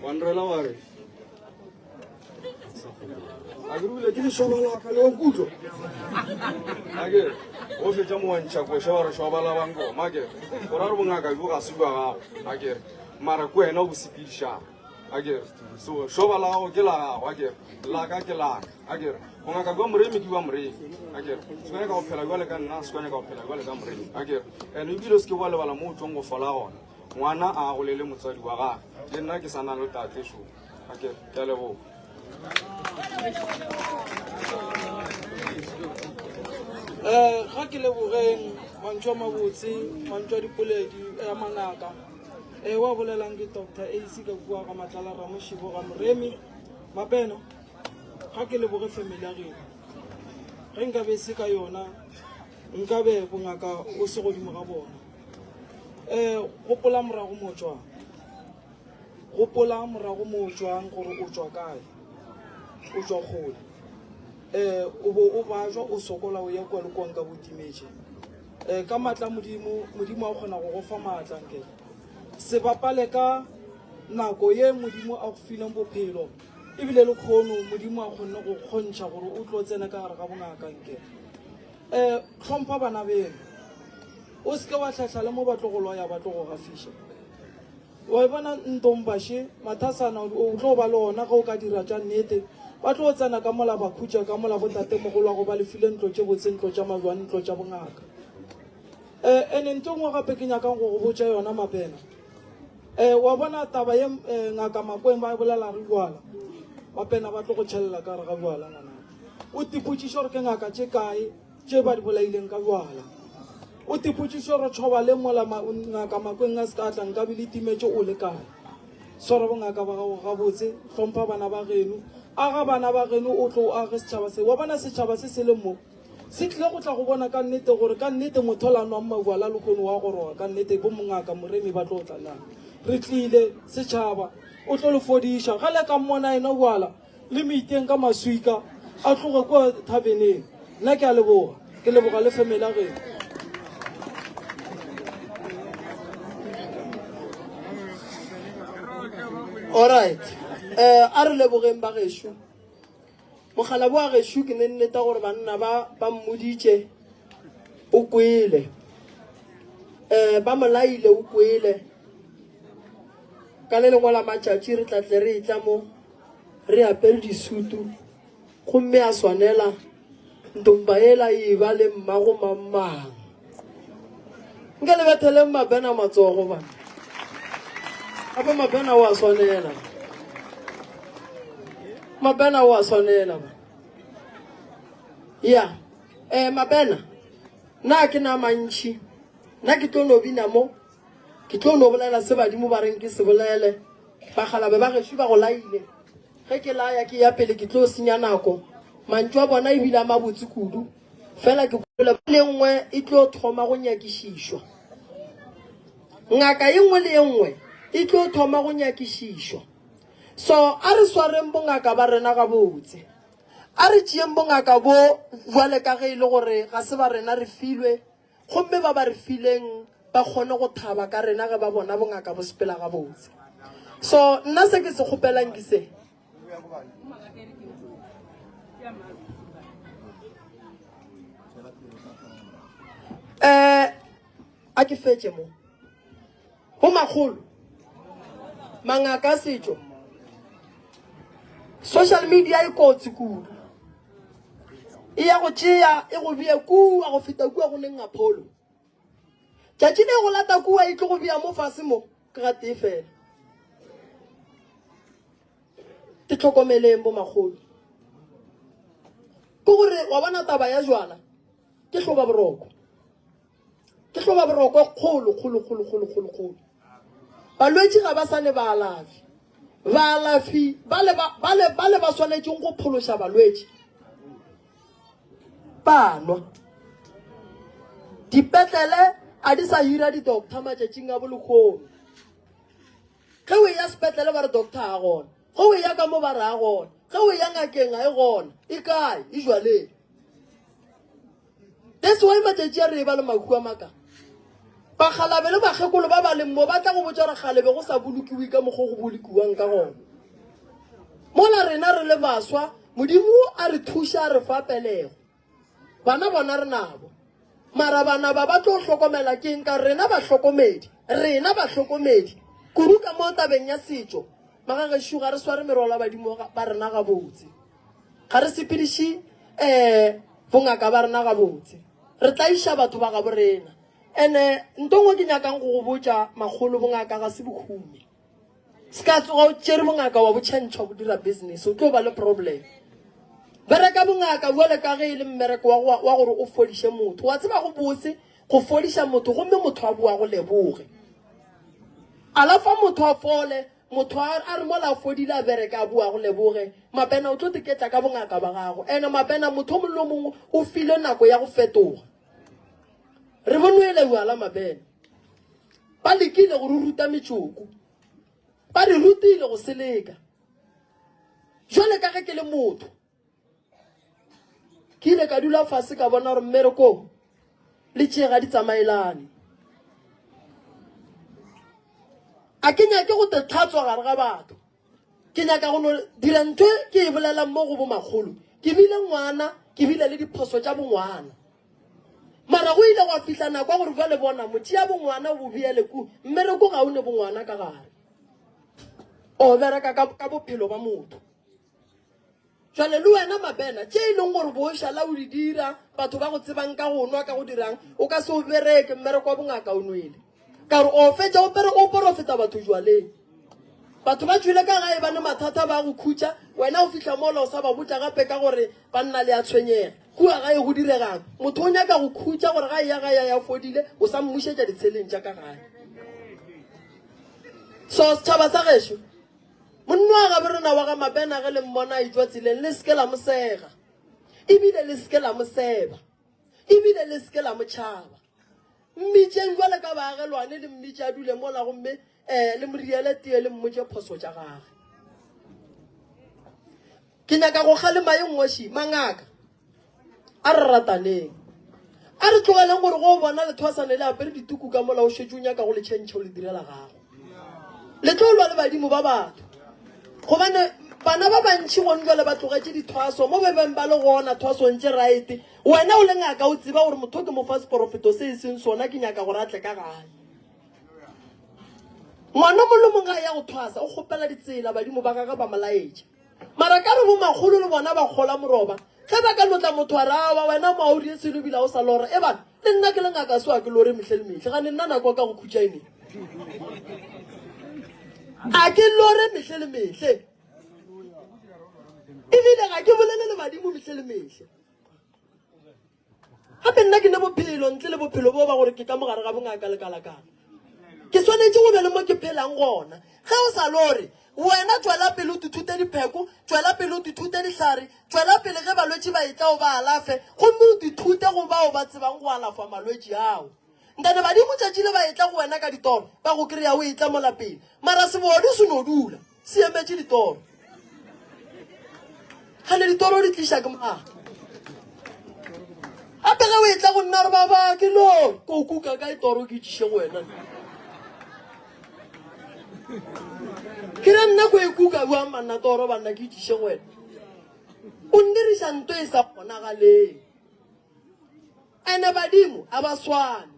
wa nrela wa re, a ke rile ke lešoba la ka le wa nkutlwa. Ake, o fetša mo wa ntšha koša wa re šoba la bangoma ake. O ra re bongaka bjo ga se bja gago ake, mara ke wena o bo sepedišang ake. So šoba la gago ke la gago ake, la ka ke la ka ake. Bongaka bja Moremi ke bja Moremi ake. Se ka nyaka go phela bjale ka nna, se ka nyaka go phela bjale ka Moremi ake. And ebile o se ke wa lebala mo o tšwang go fola gona. Ngwana a golele motswadi wa gagwe. Le nna ke sa na le tate šo. Ake, ke a leboga. Eh, ga ke lebogeng mantšu a mabotse, mantšu a dipoledi ya mangaka. Eh, wa bolelang ke Doctor AC ka kua ga Matlala Ramošibo ga Moremi. Mapeno, ga ke leboge family ya geno. Ge nkabe e se ka yona, nkabe bongaka o se godimo ga bona. Eh, gopola morago mo tšwang. Gopola morago mo o tšwang gore o tšwa kae. O tšwa kgole. Eh, o bo o bajwa o sokola o ya kua le kua nka bo timetše. Eh, ka maatla a Modimo, Modimo a kgona go go fa maatla nke. Se bapale ka nako ye Modimo a go fileng bophelo. Ebile le kgono Modimo a kgonne go kgontšha gore o tlo tsena ka gare ga bongaka nke. Eh, hlompha bana beno. O se ke wa hlahla le mo ba tlo go loya ba tlo go gafiša. Wa e bona Ntombaše, Mathasana o tlo ba le ona ge o ka dira tša nnete. Ba tlo tsena ka mola ba khutša ka mola botatemogolwago ba le file ntlo tše botse, ntlo tša majwang, ntlo tša bongaka. Eh, ene nto nngwe gape ke nyakang go go botša yona Mapena. Eh, wa bona taba ye eh, ngaka Makweng ba e bolela re jwala. Mapena ba tlo go tšhelela ka gare ga jwala ngwanaka. O tipotšiše gore ke ngaka tše kae tše ba di bolaileng ka jwala. O tipotšiše gore tšhoba le mola ngaka Makweng a se ka tla nkabe le timetše o le kae. Swara bongaka ba gago gabotse, hlompha bana ba geno, aga bana ba geno o tlo o age setšhaba se. Wa bona setšhaba se se leng mo se tlile go tla go bona ka nnete gore ka nnete motho la nwang majwala lehono wa goroga ka nnete bo mongaka Moremi ba tlo tla na. Re tlile setšhaba o tlo le fodiša ge le ka mmona ena jwala le meiteng ka maswika a tloge kua thabeneng. Nna ke a leboga, ke leboga le family ya geno. Alright. Eh a re lebogeng ba gešo. Mokgalabo wa gešo ke ne nneta gore banna ba ba mmoditše o kwele. Eh ba molaile o kwele. Ka le lengwe la matšatši re tla tle re etla mo re apere disutu gomme a swanela ntomba ela e ba le mmago mang-mang. Nka le betheleng Mabena matsogo bana. Gape Mabena o a swanela. Mabena o a swanela ba. Ya, eh Mabena, nna ke na mantši. Nna ke tlo no bina mo. Ke tlo no bolela se badimo ba reng ke se bolele. Bakgalabe ba gešo ba go laile. Ge ke laya ke ya pele ke tlo senya nako. Mantšu a bona ebile a mabotse kudu. Fela ke kwele le nngwe e tlo thoma go nyakišišwa. Ngaka ye nngwe le ye nngwe e tlo thoma go nyakišišwa. So a re swareng bongaka ba rena gabotse. A re tšeeng bongaka bo bjale ka ge e le gore ga se ba rena re filwe, gomme ba ba re fileng ba kgone go thaba ka rena ge ba bona bongaka bo sepela gabotse. So nna se ke se kgopelang ke se. Eh, a ke fetše mo. Go makgolo, mangaka a setšo, social media e kotsi kudu. E ya go tšea e go bea kua go feta kua go leng Apollo. Tšatši le go lata kua e tlo go bea mo fase mo ke ga tee fela. Ke tlhokomeleng bo makgolo. Ke gore wa bona taba ya jwala ke hloba boroko. Ke hloba boroko e kgolo kgolo kgolo kgolo kgolo kgolo. Balwetši ga ba sa ne baalafi. Baalafi ba le ba ba le ba le ba swanetšeng go phološa balwetši ba nwa. Dipetlele a di sa hira di-doctor matšatšing a bolekgono. Ge o eya sepetlele ba re doctor ga gona. Ge o eya ka mo ba re ga gona. Ge o eya ngakeng ga e gona. E kae? E jwaleng. That's why matšatši a re e ba le mahu a maka. Bakgalabe le bakgekolo ba ba leng mo ba tla go botša gore kgale be go sa bolokiwe ka mokgwa go bolokiwang ka gona. Mola rena re le baswa, Modimo a re thuša a re fa pelego. Bana bona re nabo. Mara bana ba ba tlo hlokomela keng ka rena bahlokomedi, rena bahlokomedi kudu ka mo tabeng ya setšo. Magagešo ga re sware merwalo ya badimo ba rena gabotse. Ga re sepediše um bongaka ba rena gabotse. Re tlaiša batho ba gabo rena. Ene nto nngwe ke nyakang go go botša makgolo bongaka ga se bohumi. Se ka tsoga o tšere bongaka wa bo tšhentšha bo dira business o tlo ba le problem. Bereka bongaka bjale ka ge e le mmereko wa, wa gore o fodiše motho. Wa tseba go bose go fodiša motho gomme motho a boa go leboge. Alafa motho a fole Motho a, a re mola a fodile a bereka a boa go leboge Mabena o tlo teketla ka bongaka ba gago. Ene Mabena motho o mongwe le o mongwe o filwe nako ya go fetoga. Re bonwele bjala Mabena. Ba lekile go re ruta metšoko. Ba re rutile go seleka. Jwale ka ge ke le motho Ke ile ka dula fase ka bona gore mmereko le tše ga di tsamaelane. A ke nyake go te tlhatswa gare ga batho. Ke nyaka go no dira ntho e ke e bolelang mo go bomakgolo. Ke bile ngwana, ke bile le diphoso tša bongwana. Mara go ile gwa fihla nako ya gore bjale bona motšea bongwana o bo beele ku mmereko ga o ne bongwana ka gare. O bereka ka, ka bophelo ba motho. Jwale le wena Mabena, tše e leng gore bo šala o di dira, batho ba go tsebang ka go nwa ka go dirang, o ka se o bereke mmereko wa bongaka o nwele. Ka gore o fetša o pere o porofeta batho jwaleng. Batho ba tšwile ka gae ba ne mathata ba go khutša, wena o fihla mola o sa ba botša gape ka gore banna le a tshwenyega. Kua gae go diregang? Motho o nyaka go khutša gore ga eya gae a ya fodile, o sa mmušetša ditsheleng tša ka gae. So setšhaba sa gešo, Monna wa gabo rena wa ga Mabena ge le mmona a etšwa tseleng le se ke la mo sega, ebile le se ke la mo seba, ebile le se ke la mo tšhaba. Mmitšeng bjale ka baagelwane le mmitše a dule mola gomme um le mo riele tee le mmotše phoso tša gage. Ke nyaka go kgalema ye nngwe ši, mangaka. A re rataneng. A re tlogeleng gore go o bona lethwasane le apere dituku ka mola o šetše o nyaka go le tšhentšha o le direla gago. Le tlo lwa le badimo ba batho. Gobane bana ba bantši gone jwale ba tlogetše dithwaso mo be beng ba le gona thwasong tše right. Wena o le ngaka o tseba gore motho ke mo fa seporofeto se e seng sona ke nyaka gore a tle ka gae. Ngwana mongwe le mongwe ga ya go thwasa o kgopela ditsela badimo ba gagwe ba mo laetša. Mara ka re bomakgolo le bona ba kgola moroba ge ba ka lotla motho a re awa wena mo a o rie selo ebile o sa lora e bana le nna ke le ngaka so a ke lore mehle le mehle gane nna nako ka go khutša ene a ke lore mehle le mehle ebile ga ke bolele le badimo mehle le mehle gape nna ke ne bophelo ntle le bophelo bo ba gore ke ka mogare ga bongaka lekalakala ke. swanetše go be le mo ke phelang gona. Ge o sa lore, wena tšwela pele o tithute dipheko, tšwela pele o tithute dihlare, tšwela pele ge balwetši ba etla o ba alafe, gomme o tithute go bao ba tsebang go alafa malwetši ao. Ntane badimo tšatši le ba etla go wena ka ditoro, ba go kry-a o etla mo lapeng. Mara sebodu se no dula se emetše ditoro. Gane ditoro di tliša ke mang? Gape ge o etla go nna re baba ke no ko kuka kae toro ke tšiše go wena. Ke re nna ko e kuka bjang banna toro banna ke tšiše go wena. O ndiriša nto e sa kgonagaleng. Ene badimo a ba swane.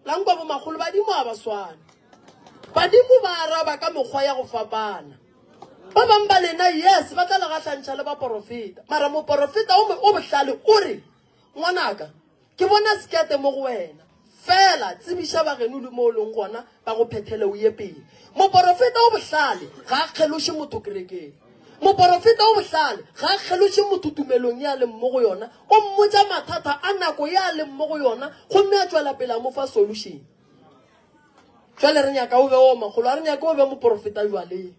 La nkwa bomakgolo, badimo a ba swane. Badimo ba araba ka mekgwa ya go fapana. Ba bang ba lena, yes, ba tla le gahlantšha le baporofeta. Mara moporofeta o o bohlale o re, Ngwanaka, ke bona sekete mo go wena. Fela tsebiša bageno le mo o leng gona, ba go phethele o ye pele. Moporofeta o bohlale ga a kgeloše motho kerekeng. Moporofeta o bohlale ga a kgeloše motho tumelong ye a leng mo go yona, o mmotša mathata a nako ye a leng mo go yona gomme a tšwela pele a mo fa solution. Jwale re nyaka o be o makgolo, a re nyake o be moporofeta jwaleng.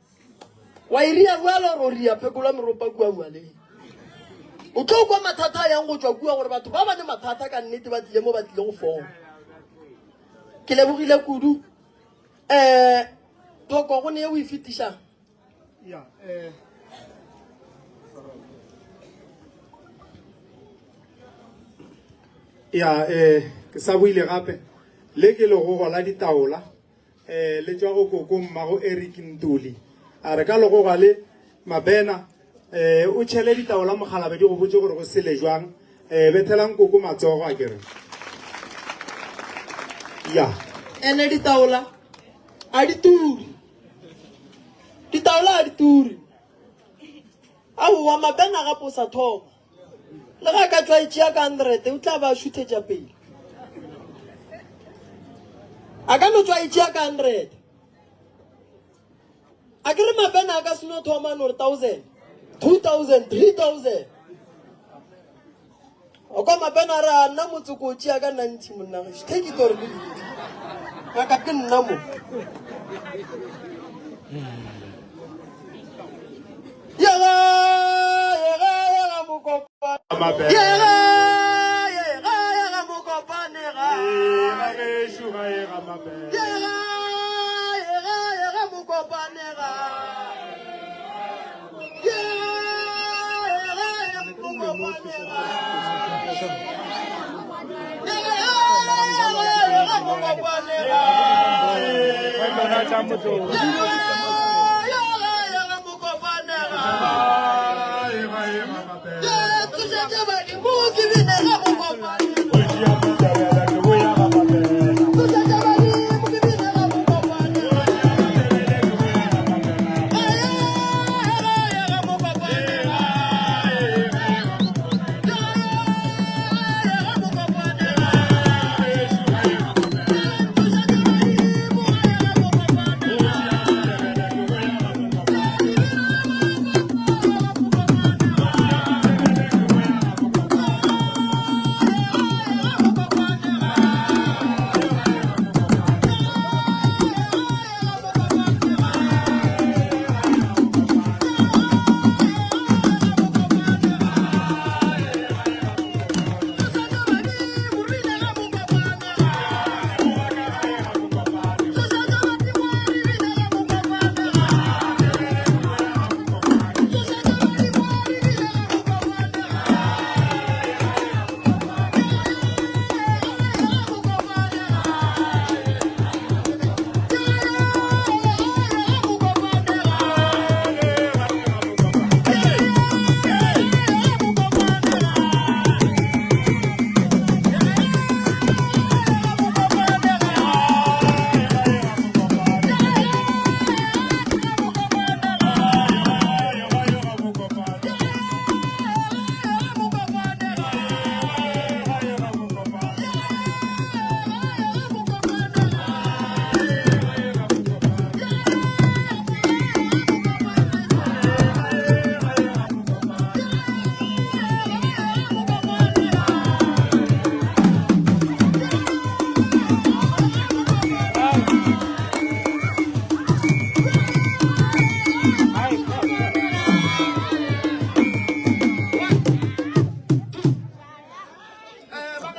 Wa e ria bjalo gore o ria phekolwa meropa kua bjaleng. O tlo kwa mathata a yang go tšwa kua gore batho ba ba ne mathata ka nnete ba tlile mo ba tlile go fola. Ke lebogile kudu. Um Thoko go ne ye o e fetišang. Ya, eh Ya, eh ke sa buile gape le ke legogo la ditaola eh le tšwa go koko mmago Eric Ntuli. A re ka legoga le Mabena eh o tšhele ditaola mogalabe di go botše gore go sele jwang. Eh bethelang koko matsogo a kere. Ya. Ene ditaola a di turi. Ditaola a di turi. Aowa Mabena gape o sa thoma. Le ge a ka tšwa e tšea ka 100 o tla ba a šuthetša pele. A ka no tšwa e tšea ka 100. A ke re Mabena a ka se no thoma no re 1000, 2000, 3000. O kwa Mabena a re a nna motsoko o tšea ka 90 monna gešo. Take it or leave it. Ngaka ke nna mo. Yega, yega, yega mokopane. Yega, yega, yega mokopane ga. Ga gešo ga ye ga Mabena. Yega, yega, yega mokopane ga. Yega, yega, yega mokopane ga. Yega, yega, yega mokopane ga. Yega, yega mokopane ga. Ye tsošetše badimo ke bine ga mokopane ga. Tsošetše badimo ke bine ga mokopane ga. Yega, yega mokopane ga. Yega, yega mokopane ga. Tsošetše badimo ga yega mokopane ga.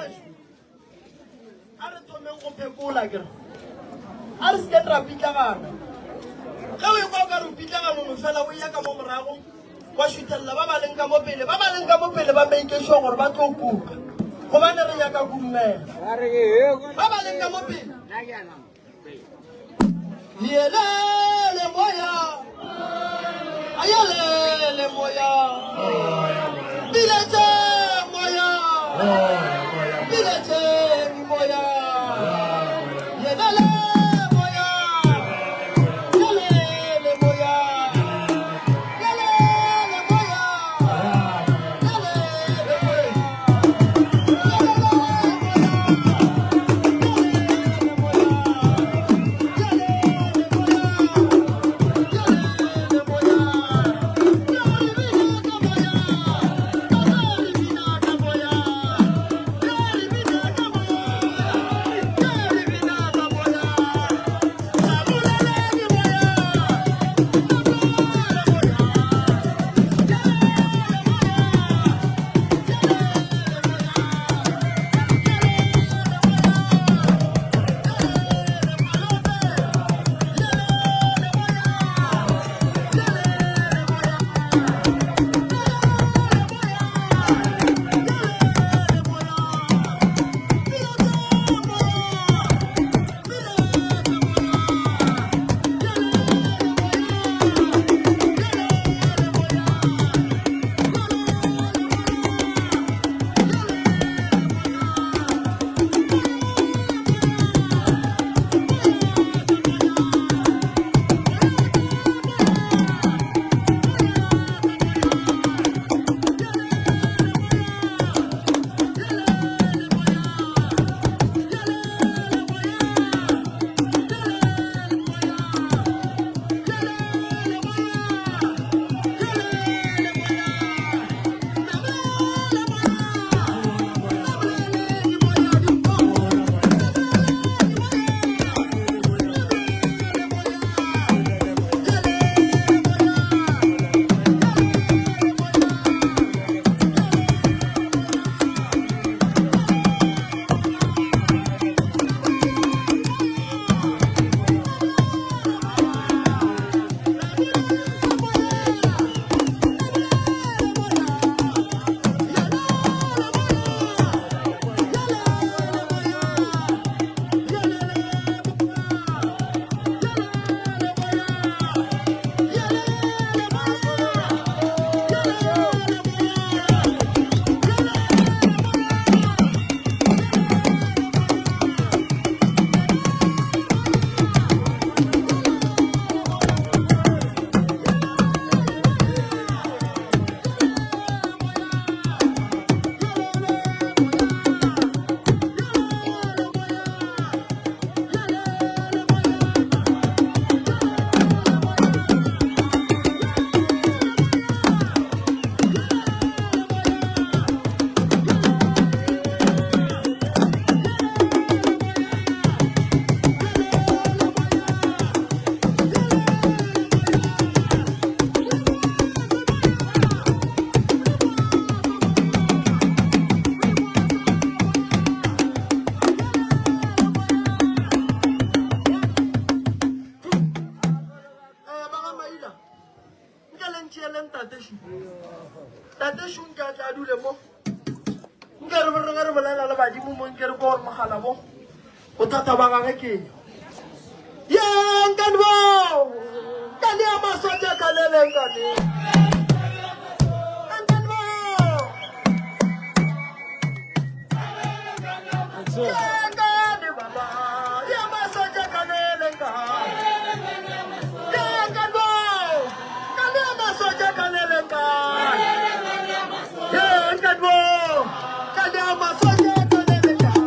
Bagešo, a re thomeng go phekola kere a re seke ra pitlagana. Ge o ekwa o ka re o pitlaganong fela o ya ka mo morago wa šuthelela ba ba leng ka mo pele, ba ba leng ka mo pele ba make sure gore ba tlo kuka gobane re nyaka kudumela. Ba ba leng ka mo pele. Yelele moya, ayelele moya, biletse moya, biletse moya, yelele moya, yelele moya, yelele moya, yelele moya. Bothata ba gage ke eng? Ye nkane bo nkane ya maswatša kalele nkane. Nkane bo. Ye nkane baba ya maswatša kalele nkane. Ye nkane bo nkane ya maswatša kalele nkane. Ye nkane bo nkane ya maswatša kalele nkane.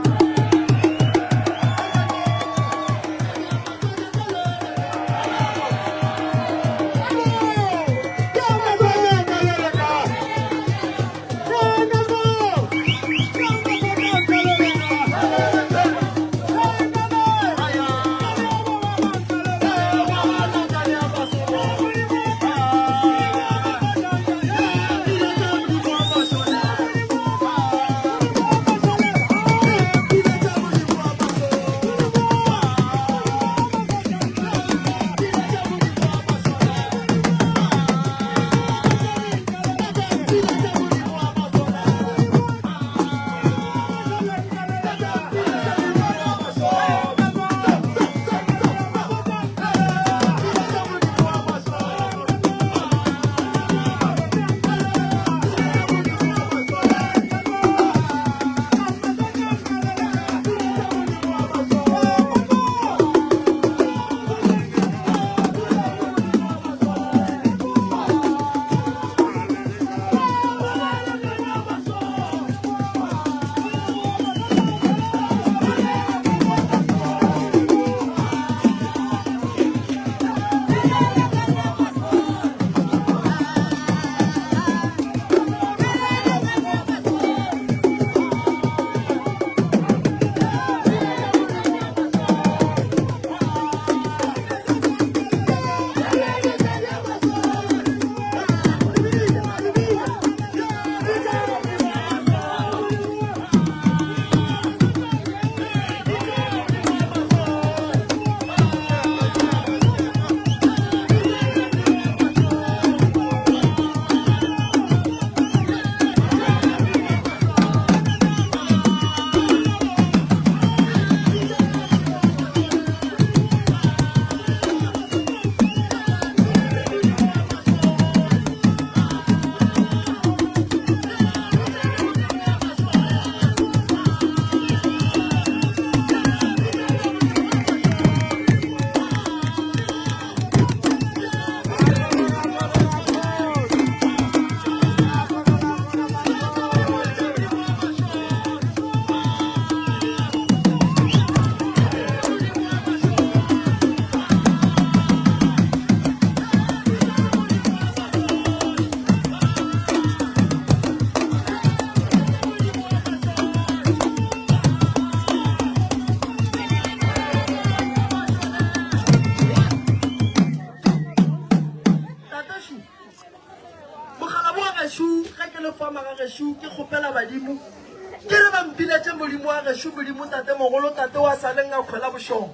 Tate Modimo wa gešo, Modimo Tate mogolo, Tate wa sa leng a kgwela bošong.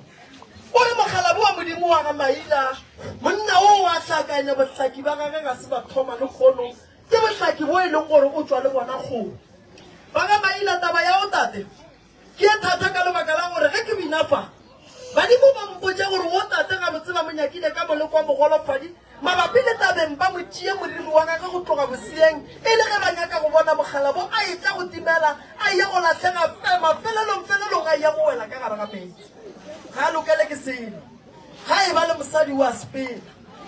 O re mokgalabo wa Modimo wa ga Maila, monna o wa hlakanya bohlaki ba gage ga se ba thoma le kgono, ke bohlaki bo e leng gore o tšwa le bona kgole. Ba ga Maila taba ya o tate ke e thata ka lebaka la gore ge ke bina fa, badimo ba mpotša gore wo tate gabotse ba mo nyakile ka moleko wa mogolofadi mabapi le tabeng ba mo tšee moriri wa gagwe go tloga boseeng e le ge ba nyaka go bona mokgalabo a etla go timela a ya go lahlega mafelelong felelong a ya go wela ka gare ga meetse. Ga a lokele ke selo. Ga e ba le mosadi o a sepela.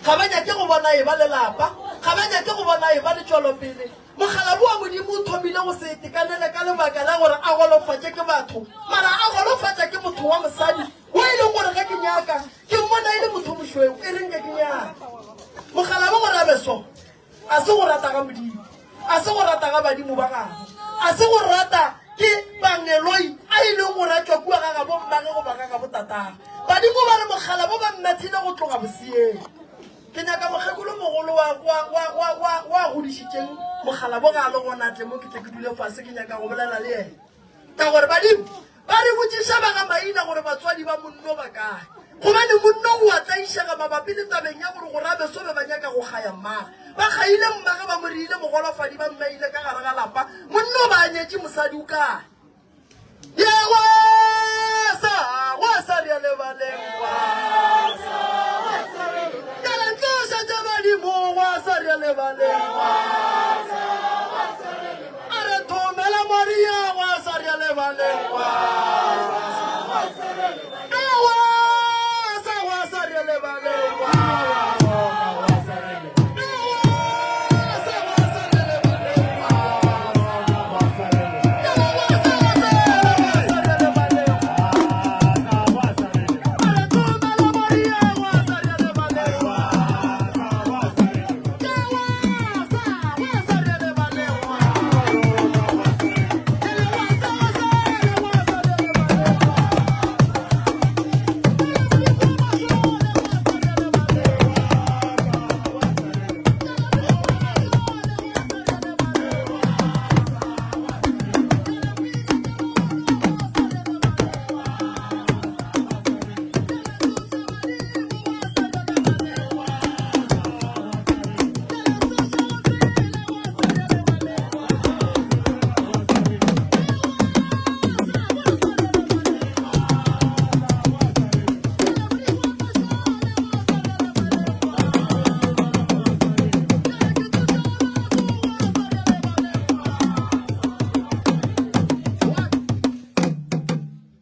Ga ba nyake go bona e ba le lapa. Ga ba nyake go bona e ba le tšwelopele. Mokgalabo wa Modimo o thomile go se itekanele ka lebaka la gore a golofatše ke batho, mara a golofatša ke motho wa mosadi wo e leng gore ge ke nyaka ke mmona e le motho mošweu e reng ke ke nyaka. Mokgalabo gore a be so, a se go rata ga Modimo, a se go rata ga badimo ba gabo, a se go rata ke bangeloi a e leng gore a tšwa kua ga gabo mmage goba ga gabo tatagwe. Badimo ba re mokgalabo ba mmethile go tloga boseeng. Ke nyaka mokgekolo mogolo wa, wa, wa, wa, wa, wa godišitšeng mokgalabo ga a le gona tle mo ke tle ke dule fase ke nyaka go bolela le yena. Ka gore badimo ba re botšiša ba ga maina gore batswadi ba monno ba kae. Gobane monno o a tlaišega mabapi le tabeng ya gore gorabeso be ba nyaka go kgaya mmage. Ba kgaile mmage ba mo reile mogolofadi ba mmeile ka gare ga lapa. Monno ba a nyetše mosadi o kae? Ye gwasa, gwasa re a lebaleng gwasa. Ke re tloša tša badimo gwasa re a lebaleng gwasa. A re thomela Maria gwasa re a lebaleng gwasa. E gwasa, gwasa re a lebaleng gwasa.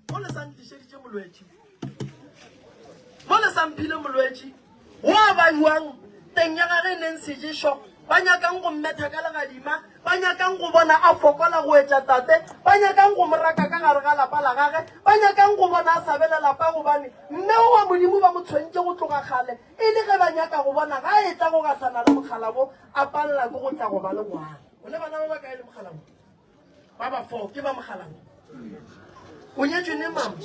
Mo le sa ntlišeditše molwetši, mo le sa mphile molwetši wo a bajwang teng ya gage e neng seješo, ba nyakang go mmetha ka legadima, ba nyakang go bona a fokola go etša tate, ba nyakang go mo raka ka gare ga lapa la gage, ba nyakang go bona a sa be le lapa gobane mme wa Modimo ba mo tshwentše go tloga kgale e le ge ba nyaka go bona ga a etla go gahlana le mokgalabo a palela ke go tla go ba le ngwana. O ne bana ba ba kae le mokgalabo? Ba ba fo ke ba mokgalabo. O nyetšwe neng mama?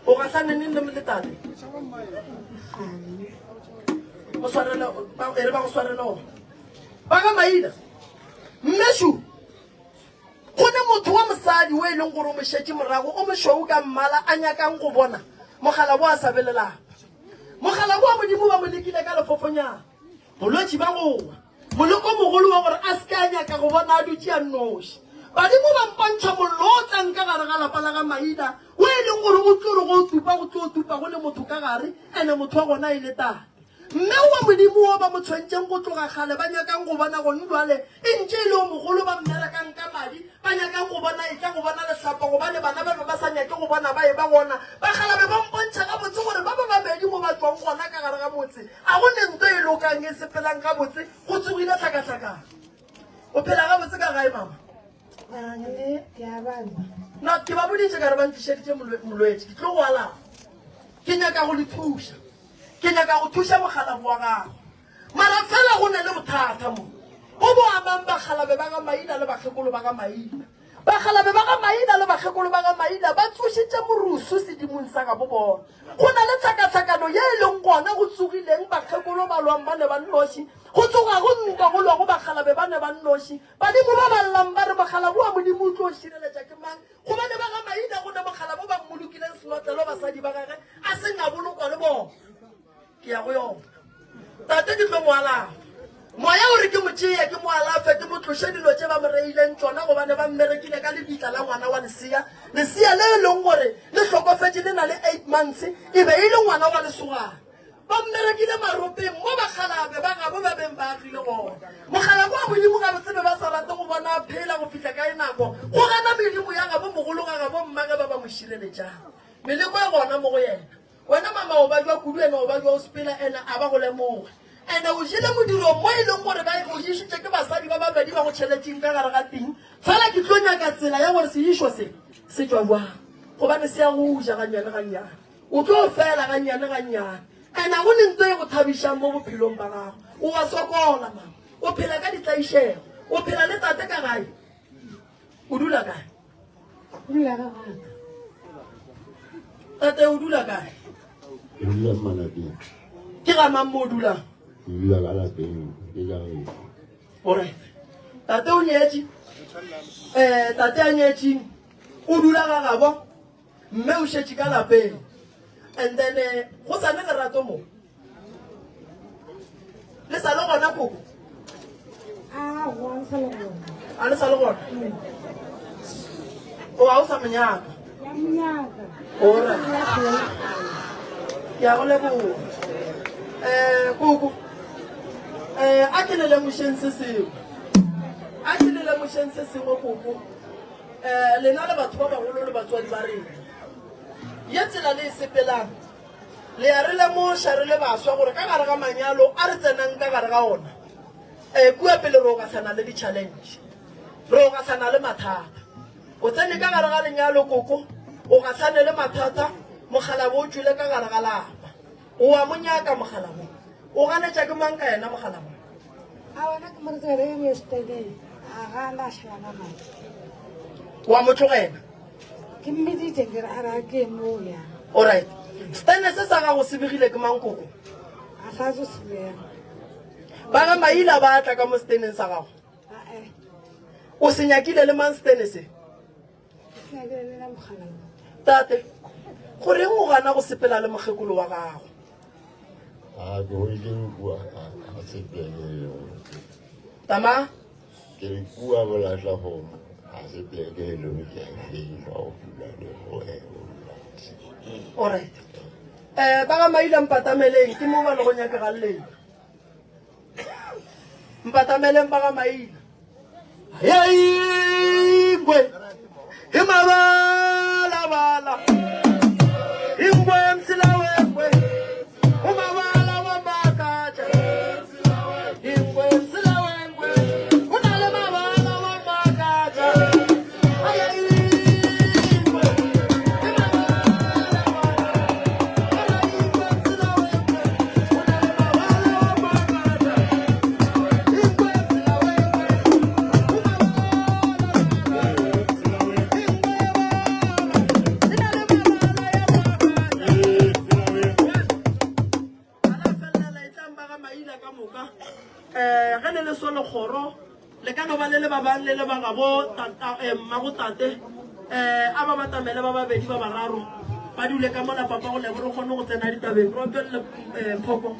O gahlane neng le le tate? O swarele e re ba go swarele ona. Ba ga maina. Mmešu go ne motho wa mosadi o e leng gore o mo šetše morago o mošweu ka mmala a nyakang go bona mokgalabo a sa be le lapa. Mokgalabo wa Modimo ba mo lekile ka lefofonyana. Bolwetši ba go wa. Moleko mogolo wa gore a se ke a nyaka go bona a dutše a nnoši. Badimo ba mpontšha mollo o tlang ka gare ga lapa la ga Maida wo e leng gore o tlo re go o tupa go tlo tupa go le motho ka gare ene motho wa gona e le tate. Mme wa Modimo wo ba mo tshwentšeng go tloga kgale ba nyakang go bona gone bjale e ntše e le o mogolo ba mmerekang ka madi ba nyakang go bona etla go bona lehlapa gobane bana ba be ba sa nyake go bona ba eba gona. Bakgalabe ba mpontšha gabotse gore ba ba babedi mo ba tšwang gona ka gare ga motse A go ne nto e lokang e sepelang gabotse go tsogile tlhakatlhakano. O phela gabotse ka gae mama? Na ke ba boditše ka re ba ntlišeditše molwetši ke tlo go alafa. Ke nyaka go le thuša. Ke nyaka go thuša mokgalabo wa gago. Mara fela go ne le bothata mo. Bo bo amang bakgalabe ba ga Maina le bakgekolo ba ga Maina. Bakgalabe ba ga Maila le bakgekolo ba ga Maila ba tsošitše morusu sedimong sa gabo bona. Go na le tlhakatlhakano ye e leng gona go tsogileng bakgekolo ba lwang ba ne ba nnoši, go tsogago ntwa go lwago bakgalabe ba ne ba nnoši. Badimo ba ba llang ba re mokgalabo wa Modimo o tlo šireletša ke mang? Gobane ba ga Maina go ne mokgalabo ba mmolokileng senotlelo basadi ba gage a seng a bolokwa le bona. Ke ya go yona. Tate ke tlo mo alafa. Moya o re ke mo tšeye ke mo alafe ke mo tloše dilo tše ba mo reileng tšona gobane ba mmerekile ka lebitla la ngwana wa lesea. Lesea le e leng gore le hlokofetše le na le 8 months e be e le ngwana wa lesogana. Ba mmerekile maropeng mo bakgalabe ba gabo ba beng ba agile gona. Mokgalabo wa Modimo gabotse be ba sa rate go bona a phela go fihla kae nako go gana medimo ya gabo mogolo ga gabo mmage ba ba mo šireletšang. Meleko e gona mo go yena. Wena mama o bajwa kudu ene o bajwa o sepela ene a ba go lemoge. Ene o jele modirong mo e leng gore ba o ješitše ke basadi ba babedi ba go tšheletšeng ka gare ga ting. Fela ke tlo nyaka tsela ya gore seišo se se tšwa bjang gobane se ya go ja gannyane gannyane. O tlo fela gannyane gannyane. Ene ga go ne nto e go thabišang mo bophelong ba gago. O a sokola mama. O phela ka ditlaišego. O phela le tate ka gae. O dula kae? Dula ka gaka. Tate o dula kae? Ke dula malapeng. Ke ga mang mo o dulang? Ke dula ka lapeng ke ka gešo. Alright. Tate o nyetše. Eh, tate a nyetšeng o dula ga gabo mme o šetše ka lapeng. And then eh, go sa le lerato mo. Le sa le gona koko? Aowa, le sa le gona. A le sa le gona? O a o sa monyaka? Ya monyaka. Ora. Ke a go leboga. Eh, koko. Eh, a ke le lemošeng se sengwe. A ke le lemošeng se sengwe koko. Eh, lena le batho ba bagolo le batswadi ba rena. Ye tsela le e sepelang. Le a re lemoša re le baswa gore ka gare ga manyalo a re tsenang ka gare ga ona, um kua pele re o gahlana le di-challenge, re o gahlana le mathata. O tsene ka gare ga lenyalo koko, o gahlane le mathata, mokgalabo o tšwele ka gare ga lapa. O a mo nyaka mokgalabo, o ganetša ke mang ka yena mokgalabo? A wena ke mo re tsebe re ye seteleng, a gana a šala ka madi. Wa mo tlogela? Ke mmiditše ke re a re a ke mo ya. Alright. Stene se sa gago se begile ke mang koko? A sa tso se bega. Ba ga Maila ba tla ka mo steneng sa gago? Ae. O se nyakile le mang stene se? Ke se nyakile le na mogala. Tate, goreng o gana go sepela le mokgekolo wa gago? A ke hweditše kua a sepele. Tama? Ke re kua bolahlagong ga se pleke e leng ke a fihla go dula le go Alright. Eh ba ga Maila mpatameleng ke mo ba le go nyakegang leng. Mpatameleng ba ga Maila. Yengwe hi mabalabala ingwe msila wengwe umabala wa makaja ingwe msila wengwe o na le mabala wa makaja ingwe um ge le le so lekgoro le ka no ba le le ba bang le le ba gabo eh, mmago tate um a ba batamele ba babedi ba bararo ba dule ka mola papa go lebo re kgone go tsena ditabeng re opelele um phoko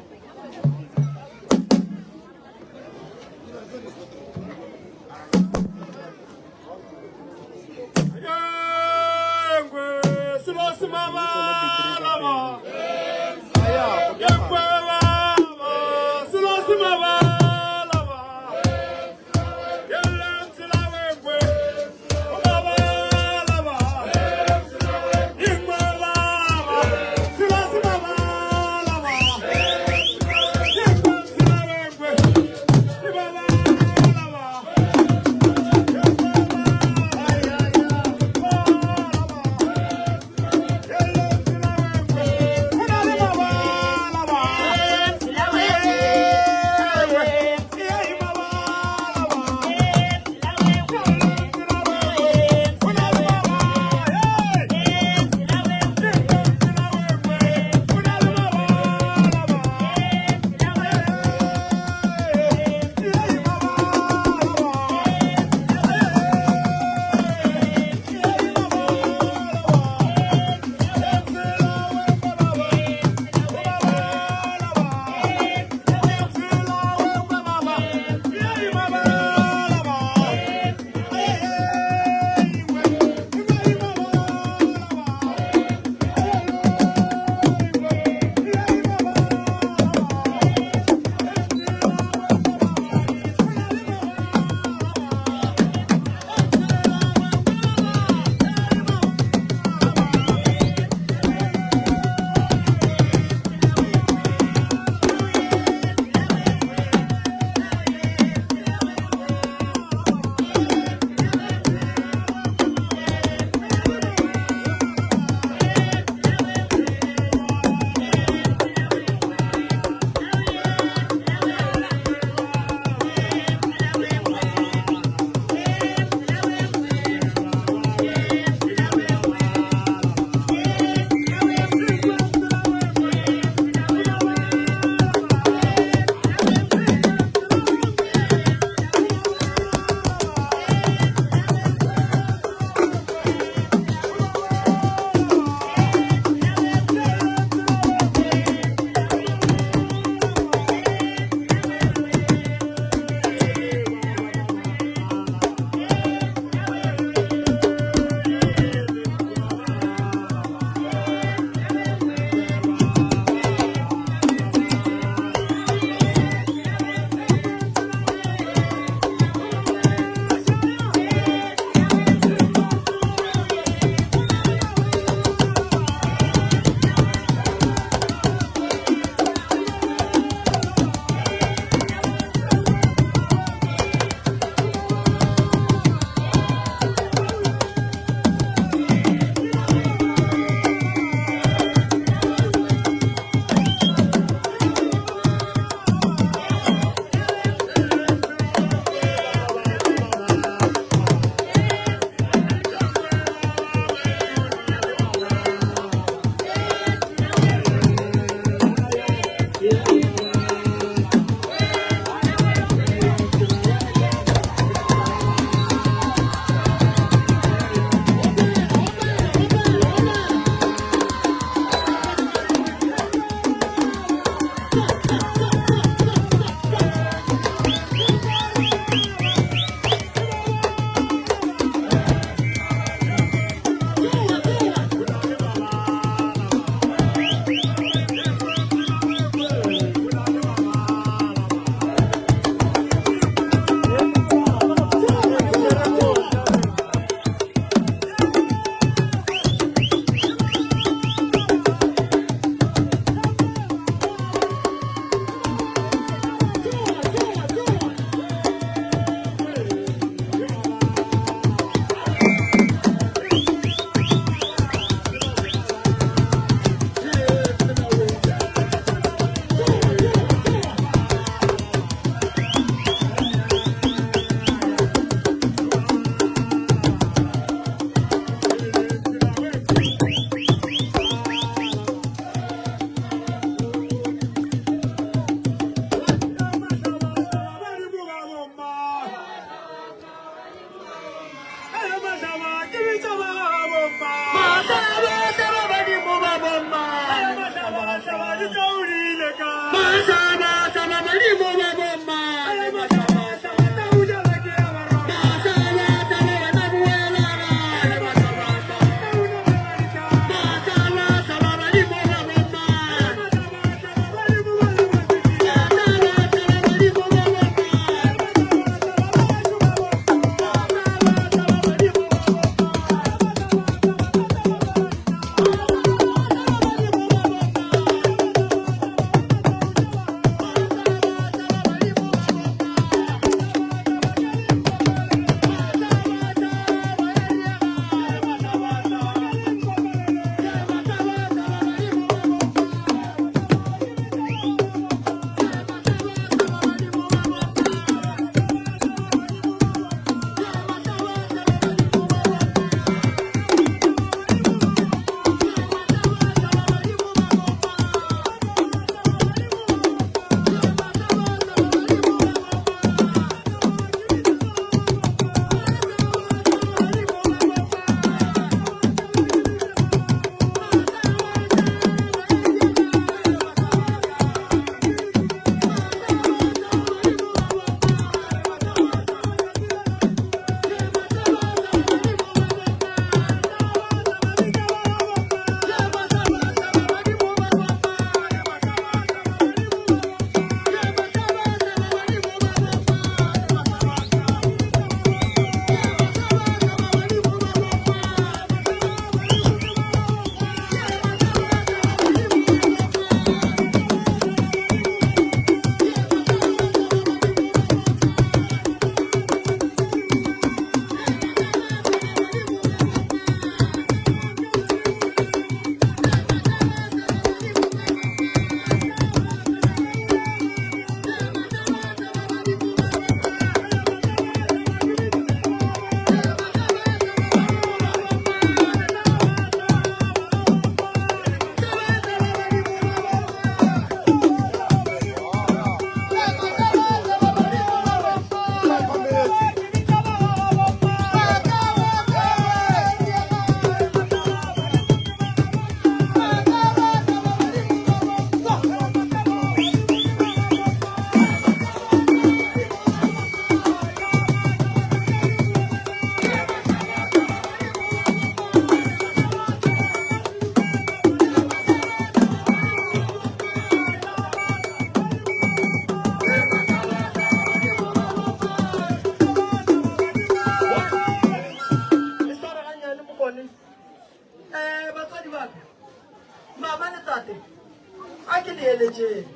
ntheeletšeng.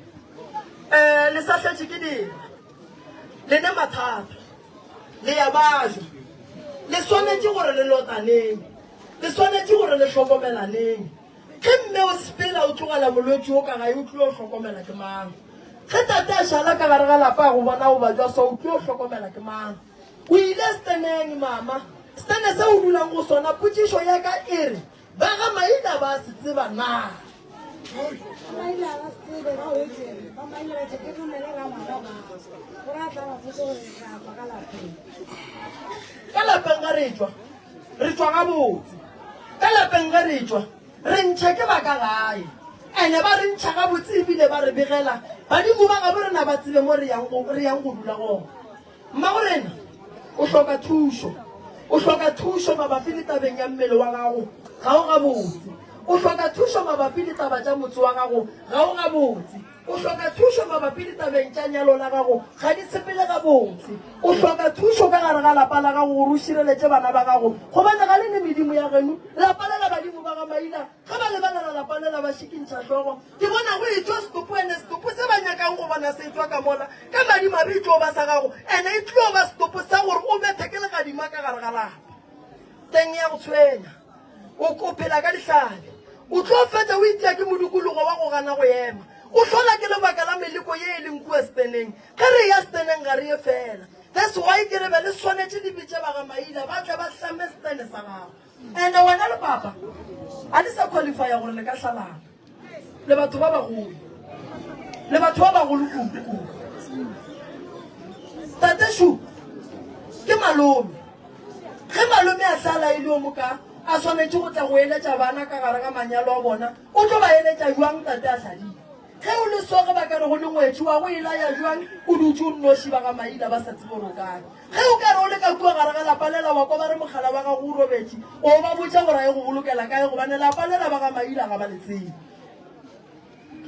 Um le sa hletše ke dira. Le ne mathata. Le ya bajwa. Le swanetše gore le lotaneng. Le swanetše gore le hlokomelaneng. Ge mme o sepela o tlogela molwetši wo ka gae o tlilo hlokomela ke mang? Ge tate a šala ka gare ga lapa a go bona o bajwa so o tlilo hlokomela ke mang? O ile steneng mama, stene se o dulang go sona potšišo ya ka e re ba ga Maila ba se tseba na? Ba Maila ba se tsebe ba wetše ba Maila ba tše ke romele rangwana ba gore a tla ba botse gore re a tswa ka lapeng. Ka lapeng ga re tšwa Re tšwa gabotse ka lapeng ge re tšwa, re ntšha ke ba ka gae. Ene ba re ntšha gabotse ebile ba re begela badimo ba gabo rena ba tsebe mo re yang go, re yang go dula gona. Mmago rena, o hloka thušo. O hloka thušo mabapi le tabeng ya mmele wa gago, ga o gabotse. O hloka thušo mabapi le taba tša motse wa gago, ga o gabotse. O hloka thušo mabapi le tabeng tša nyalo la gago, ga di sepele gabotse. O hloka thušo ka gare ga lapa la gago gore o šireletše bana ba gago, gobane ga le ne medimo ya geno. Lapa le la badimo ba ga Maila, ge ba lebelela lapa le la ba šikintšha hlogo. Ke bona go etšwa setopo, ene setopo se ba nyakang go bona se etšwa ka mola, ka madimabe e tlo ba sa gago, ene e tlo ba setopo sa gore o bethe ke legadima ka gare ga lapa. Teng ya go tshwenya. O, o phela ka dihlare. O tlo fetša o itia ke modikologo wa go gana go ema. O hlola ke lebaka la meleko ye e leng kua steneng. Ge re eya steneng ga re ye fela. That's why ke re be le swanetše le bitše ba ga Maila ba tle ba hlame stene sa gago. And wena le papa a le sa qualifya gore le ka hlalana. Le batho ba bagolo. Le batho ba bagolo kudu kudu. Tate Shu ke malome. Ge malome a sa laele yo moka a swanetše go tla go eletša bana ka gare ga manyalo a bona, o tlo ba eletša bjang tate a hladile? Ge o le so ge ba ka re go le ngwetši wa go e laya bjang o dutše o nnoši ba ga Maila ba sa tsebe gore o kae? Ge o ka re o le ka kua gare ga lapa lela wa kwa ba re mogala wa gago o robetše, o ba botša gore a ye go bolokela kae gobane lapa lela ba ga Maila ga ba le tsebe.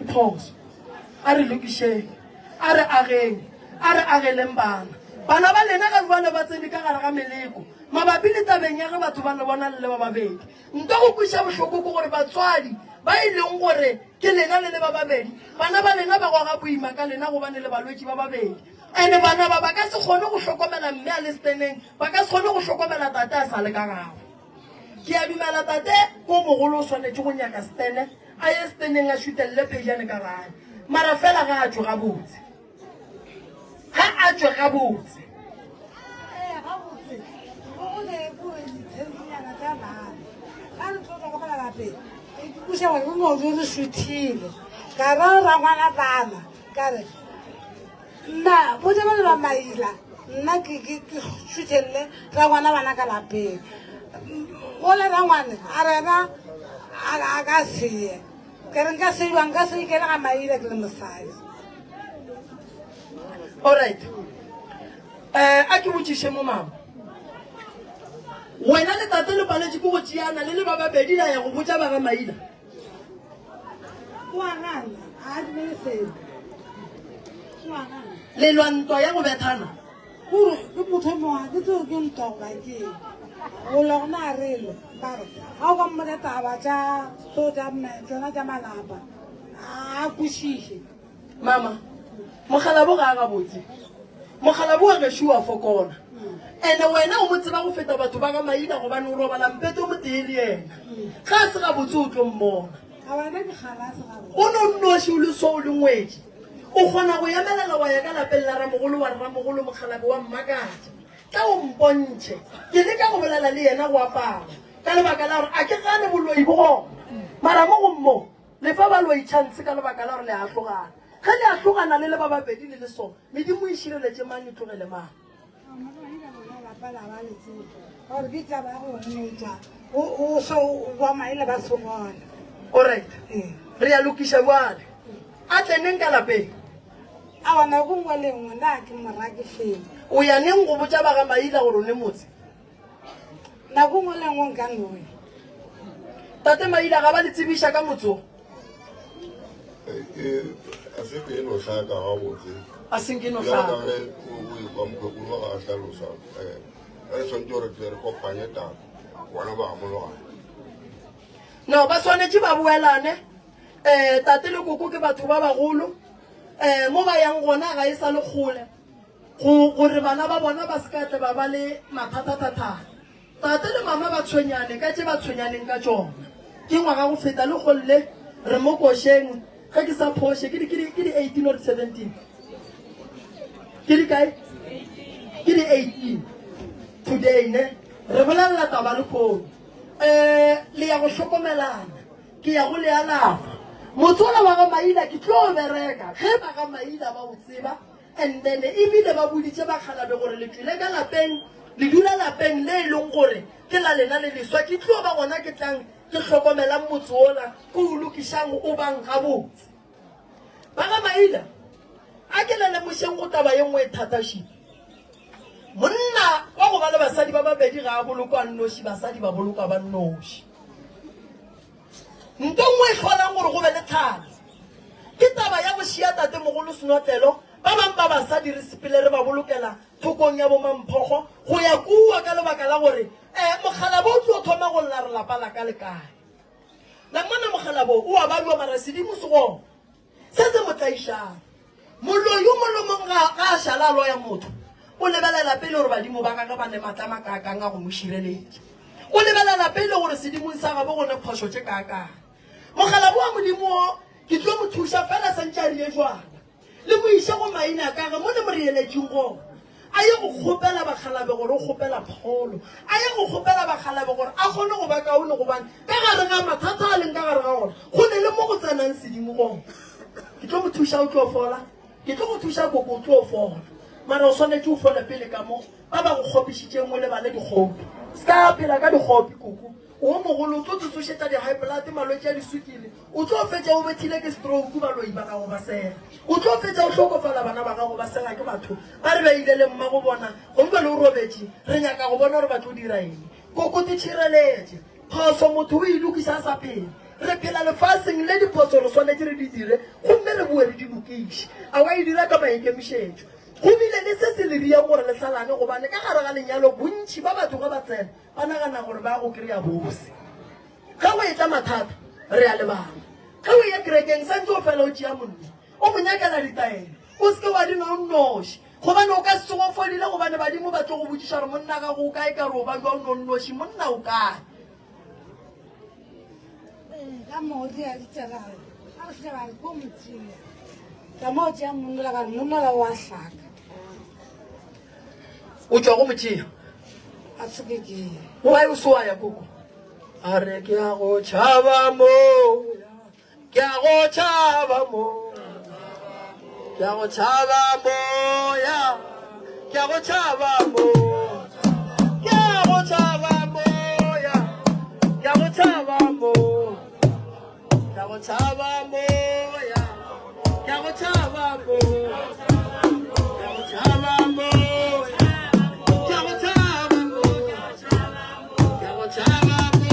Ke phoso. A re lokišeng. A re ageng. A re ageleng bana. Bana ba lena ga bjale ba tsene ka gare ga meleko mabapi le tabeng ya ge batho ba le bona le le ba babedi. Nto go kweša bohloko ke gore batswadi ba e leng gore ke lena le le ba babedi, bana ba lena ba goga boima ka lena gobane le balwetši ba babedi. Ene bana ba ba ka se kgone go hlokomela mme a le steneng, ba ka se kgone go hlokomela tate a sa le ka gagwe. Ke a dumela tate o mogolo o swanetše go nyaka stene, a ye steneng a šutelele phejane ka gae. Mara fela ga a tšwe gabotse. Ga a tšwe gabotse. Ee, gabotse. Go go le kore ditshenyana tša bana. Ga re tlo tšwa ka mola lapeng, ke kweša gore re no re šuthile. Ka ra rangwana bana, ka re, Nna, botša ba le ba maila, nna ke ke ke šuthelele rangwana bana ka lapeng. Gole rangwane a rena a ka seye. Ke re nka seiwa nka se ikele ga maila ke le mosadi. Alright. Eh, a ke botšiše mo mama. Wena le tate le paletše ke go tšeana le le ba babedi la ya go botša ba ga maila. O a gana, a dumele selo. O a gana. Le lwa ntwa ya go bethana. Kore ke motho o mongwe ke tseo ke ntwa goba ke eng. Go lwa gona a re lwe. Mara ga o ka mmotsa taba tša so tša tsona tša malapa a kwešiše. Mama, mokgalabo ga a gabotse. Mokgalabo wa gešo wa fokola. Ene wena o mo tseba go feta batho ba ga Maina gobane o robala mpete o motee le yena. Ge a se gabotse o tlo mmona. O no nnoši o le so o le ngwetši. O kgona go emelela wa ya ka lapeng la ramogolo wa re ramogolo mokgalabo wa mmakatša. Tla o mpontšhe. Ke leka go bolela le yena go apara. Ka lebaka la gore a ke gane boloi bo gona. Mara mo go mmo Le fa baloi tšhanse ka lebaka la gore le a hlogana. Ge le a hlogana le le ba babedi le le so, medimo e šireletše mang e tlogele mang? Alright, re a lokiša bjale. A tle neng ka lapeng? Awa nako nngwe le nngwe na ke mora ke feng. O ya neng go botša ba ga Maila gore o ne motse? Nako nngwe le nngwe nka noya. Tate Maila ga ba le tsebiša ka motse o? A se ke no hlaka gabotse. A se ke no hlaka. Bjalo ka ge o ekwa mokgekolo ga a hlalosa, um re swanetše gore tle re kopanye taba, bona ba amologane. No, ba swanetše ba boelane. Um tate le koko ke batho ba bagolo. Um mo ba yang gona ga e sa le kgole go gore bana ba bona ba se ka tle ba ba le mathatathathana. Tate le mama ba tshwenyane ka tše ba tshwenyaneng ka tšona. Ke ngwaga go feta le golle re mo košeng ge ke sa phoše ke di ke di ke di 18 or 17 ke di kae ke di 18 today ne re bolelela taba le kgono um le ya go hlokomelana ke ya go le alafa motsola wa ga maila ke tlo bereka ge ba ga maila ba o tseba And then ebile ba boditše bakgalabe gore le tšwile ka lapeng, le dula lapeng le e leng gore ke la lena le leswa. Ke tlo ba gona ke tlang ke hlokomelang motse wola, ke o lokišang o bang gabotse. Ba ga Maila, a ke le lemošeng go taba ye nngwe e thata šipi. Monna wa go ba le basadi ba babedi ga a bolokwa a nnoši, basadi ba bolokwa ba nnoši. Nto nngwe e hlolang gore go be le tlhalo ke taba ya go šia tatemogolo Senotlelo. Ba bang ba basadi re sepele re ba bolokela thokong ya bomamphogo go ya kua ka lebaka la gore um mokgalabo o tlo thoma go lla re lapa la ka le kae. La mmona mokgalabo o a balwa mara sedimo se gona. Se se mo tlaišang. Moloi yo molomong ga ga a šala a loya motho, o lebelela pele gore badimo ba gagwe ba ne matla a makaakang a go mo šireletša. O lebelela pele gore sedimong sa gabo go ne phošo tše kaakang. Mokgalabo wa Modimo wo ke tlo mo thuša fela santše a rile jwana. Le mo iše go maina ka ge mo le mo reeletšeng gona. A ye go kgopela bakgalabe gore o kgopela pholo. A ye go kgopela bakgalabe gore a kgone go ba kaone gobane ka gare ga mathata a leng ka gare ga ona go ne le mo go tsenang sedimo gona. Ke tlo mo thuša o tlo fola. Ke tlo go thuša koko o tlo fola. Mara o swanetše o fole pele ka mo ba ba go kgopišitšeng o lebale dikgopi. Se ka phela ka dikgopi koko. O mogolo o tlo tsotsošetša di-high blood, malwetši a diswikiri. O tlo fetša o bethile ke stroke baloi ba gago ba sega. O tlo fetša o hlokofala bana ba gago ba sega ke batho ba re ba ile le mmago bona gongwe le o robetše re nyaka go bona gore ba tlo dira eng. Koko te tšhireletše. Phoso motho o e lokiša a sa phela. Re phela lefaseng le diphoso re swanetše re di dire gomme re boe re di lokiše. A wa e dira ka maikemišetšo. Go bile le se se le riang gore le hlalane gobane ka gare ga lenyalo bontši ba batho ge ba tsena ba nagana gore ba go kry-a bose. Ge go etla mathata, re a lebala. Ge o eya kerekeng, santse o fela o tšea monna, o mo nyakela ditaelo. O se ke wa di nwa o nnoši, gobane o ka se tsoge o fodile, gobane badimo ba tlo go botšiša gore monna gago o kae, ka re o babja o nwa o nnoši, monna o kae? Ka mo ria ditsela gore a re fihla ba re ko mo tšea ka mo tšea monna ka re monna la wa hlaka O tšwa go mo tšea? A se ke ke. Why o se wa ya koko? A re ke a go tšhaba moya, ke a go tšhaba moya, ke a go tšhaba moya, ke a go tšhaba moya, ke a go tšhaba moya, ke a go tšhaba moya, ke a go tšhaba moya, ke a go tšhaba moya, ke a go tšhaba moya, ke a go tšhaba moya.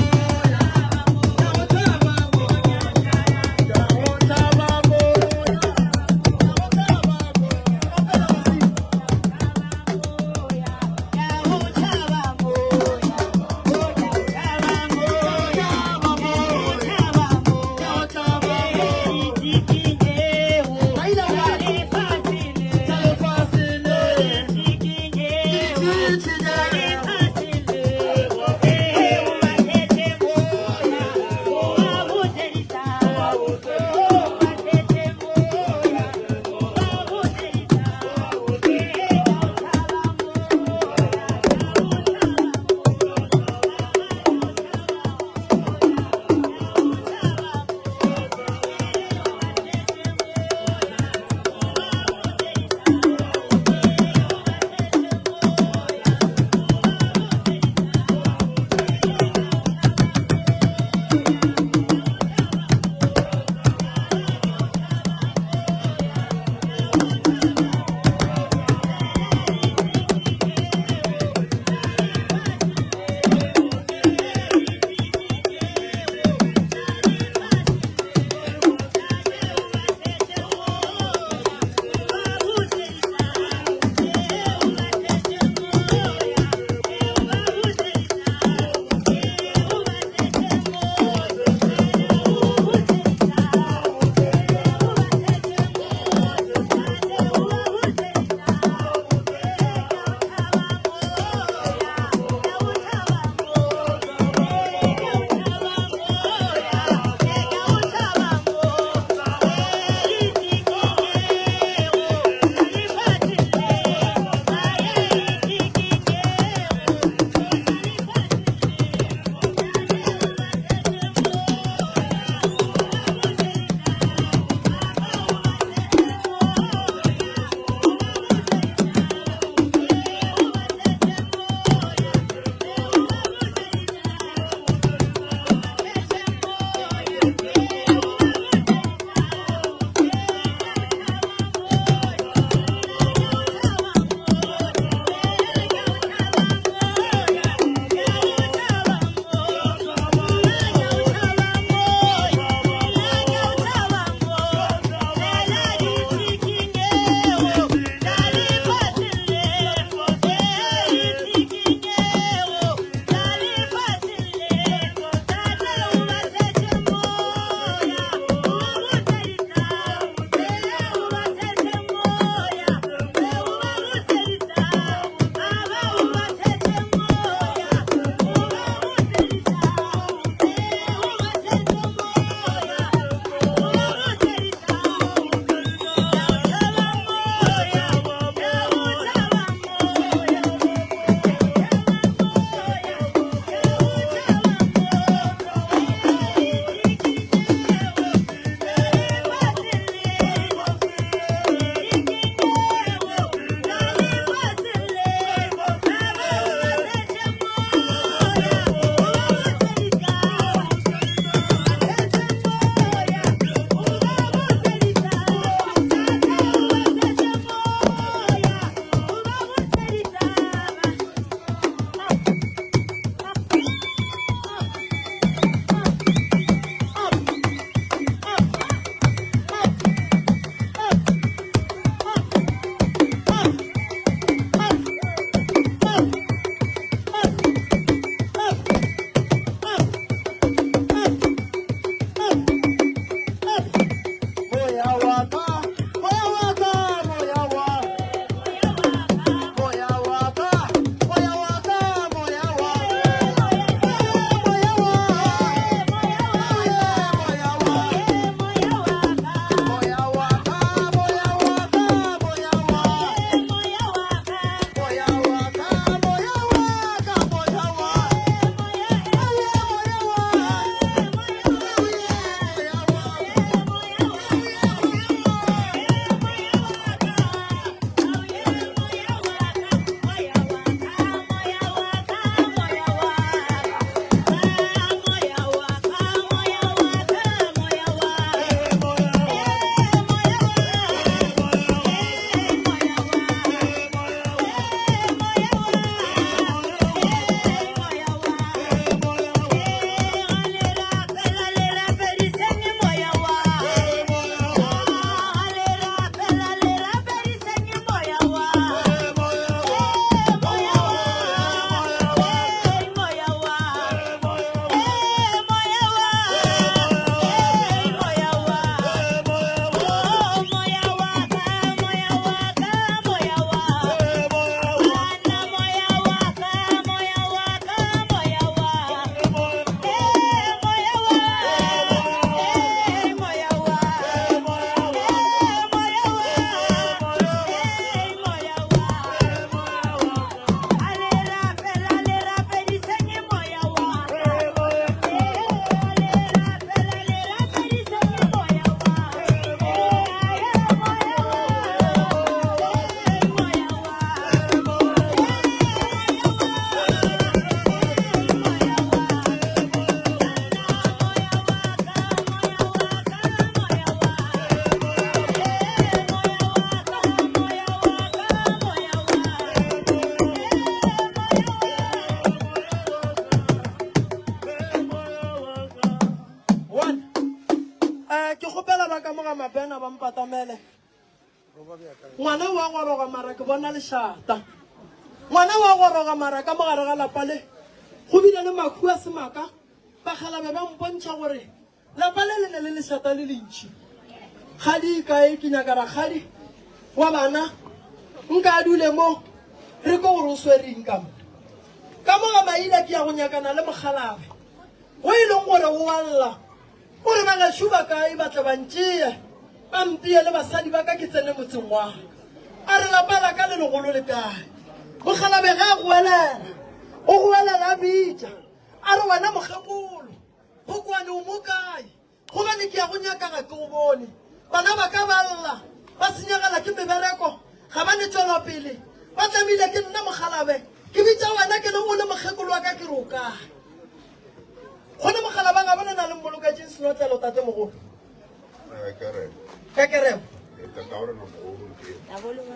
Um ke kgopela ba ka mo ga Mabena ba mpatamele. Ngwana wa goroga mara ke bona lešata. Ngwana wa goroga mara ka mo gare ga lapa le go bile le makhu a semaka. Bakgalabe ba mpontšha gore lapa le le ne le lešata le lentši. Kgadi e kae? Ke nyaka rakgadi wa bana nka a dule mo re ko gore o swereng ka mo. Ka mo ga maina ke ya go nyakana le mokgalabe go e leng gore o a lla. O re, Bagešo ba kae ba tle ba ntšee, ba mpee le basadi ba ka ke tsene motseng wa ka? A re, Lapa la ka le legolo le kae? Mokgalabe ge a goelela, o goelela a bitša, a re, Wena mokgekolo, Phokwane o mo kae? Gobane ke ya go nyaka ga ke go bone. Bana ba ka ba lla, ba senyegela ke mebereko, ga ba ne tšwelopele. Ba tlamile ke nna mokgalabe, ke bitša wena ke le o le mokgekolo wa ka ke re o kae? Gone mogala ba gabo le na le mmoloketšeng senotlelo tatemogolo. Ka keremo.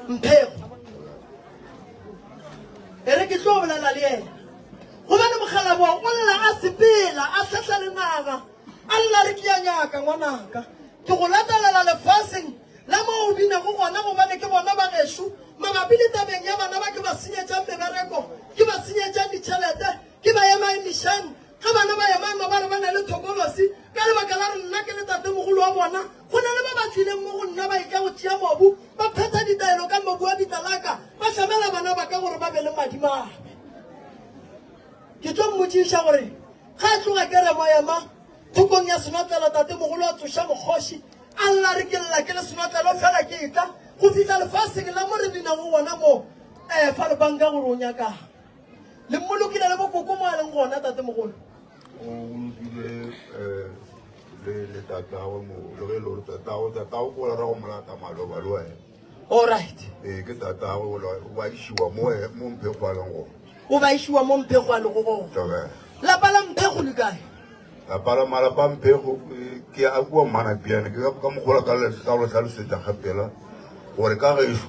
Mphego. E re ke tlo bolela le yena. Gobane mokgalabo o lla a sepela a hlahla le naga a lla re ke ya nyaka ngwanaka ke go latelela lefaseng la mo o binago gona gobane ke bona ba gešo mabapi le tabeng ya bana ba ke ba senyetšang mebereko ke ba senyetšang ditšhelete Ke ba emaemišang ge bana ba emaema ba re ba na le thokolosi ka lebaka la re nna ke le tatemogolo wa bona. Go na le ba ba tlileng mo go nna ba etla go tšea mobu, ba phetha ditaelo ka mobu wa bitla la ka, ba hlamela bana ba ka gore ba be le madimabe. Ke tlo mmotšiša gore ge a tloga keremo a ema thokong ya senotlelo, tatemogolo a tsoša mokgoši a lla re ke lla ke le senotlelo fela ke etla go fihla lefaseng la mo re binago gona mo um fa lebanka gore o nyakang. Le mmolokile le bokoko mo a leng gona, tatemogolo? O bolokile um le le tatagwe mo le ge e le gore tatago tatago ko ra go molata maloba le wena. All right. Ee ke tatagwe ola o ba išiwa mo mo mphego a leng gona. O ba išiwa mo mphego a lego gona. Tlogela. Lapa la mphego le kae? Lapa la malapa a mphego ke a kua Mmanapiane ke ka mokgola ka le ka go le hlalosetša gapela gore ka gešo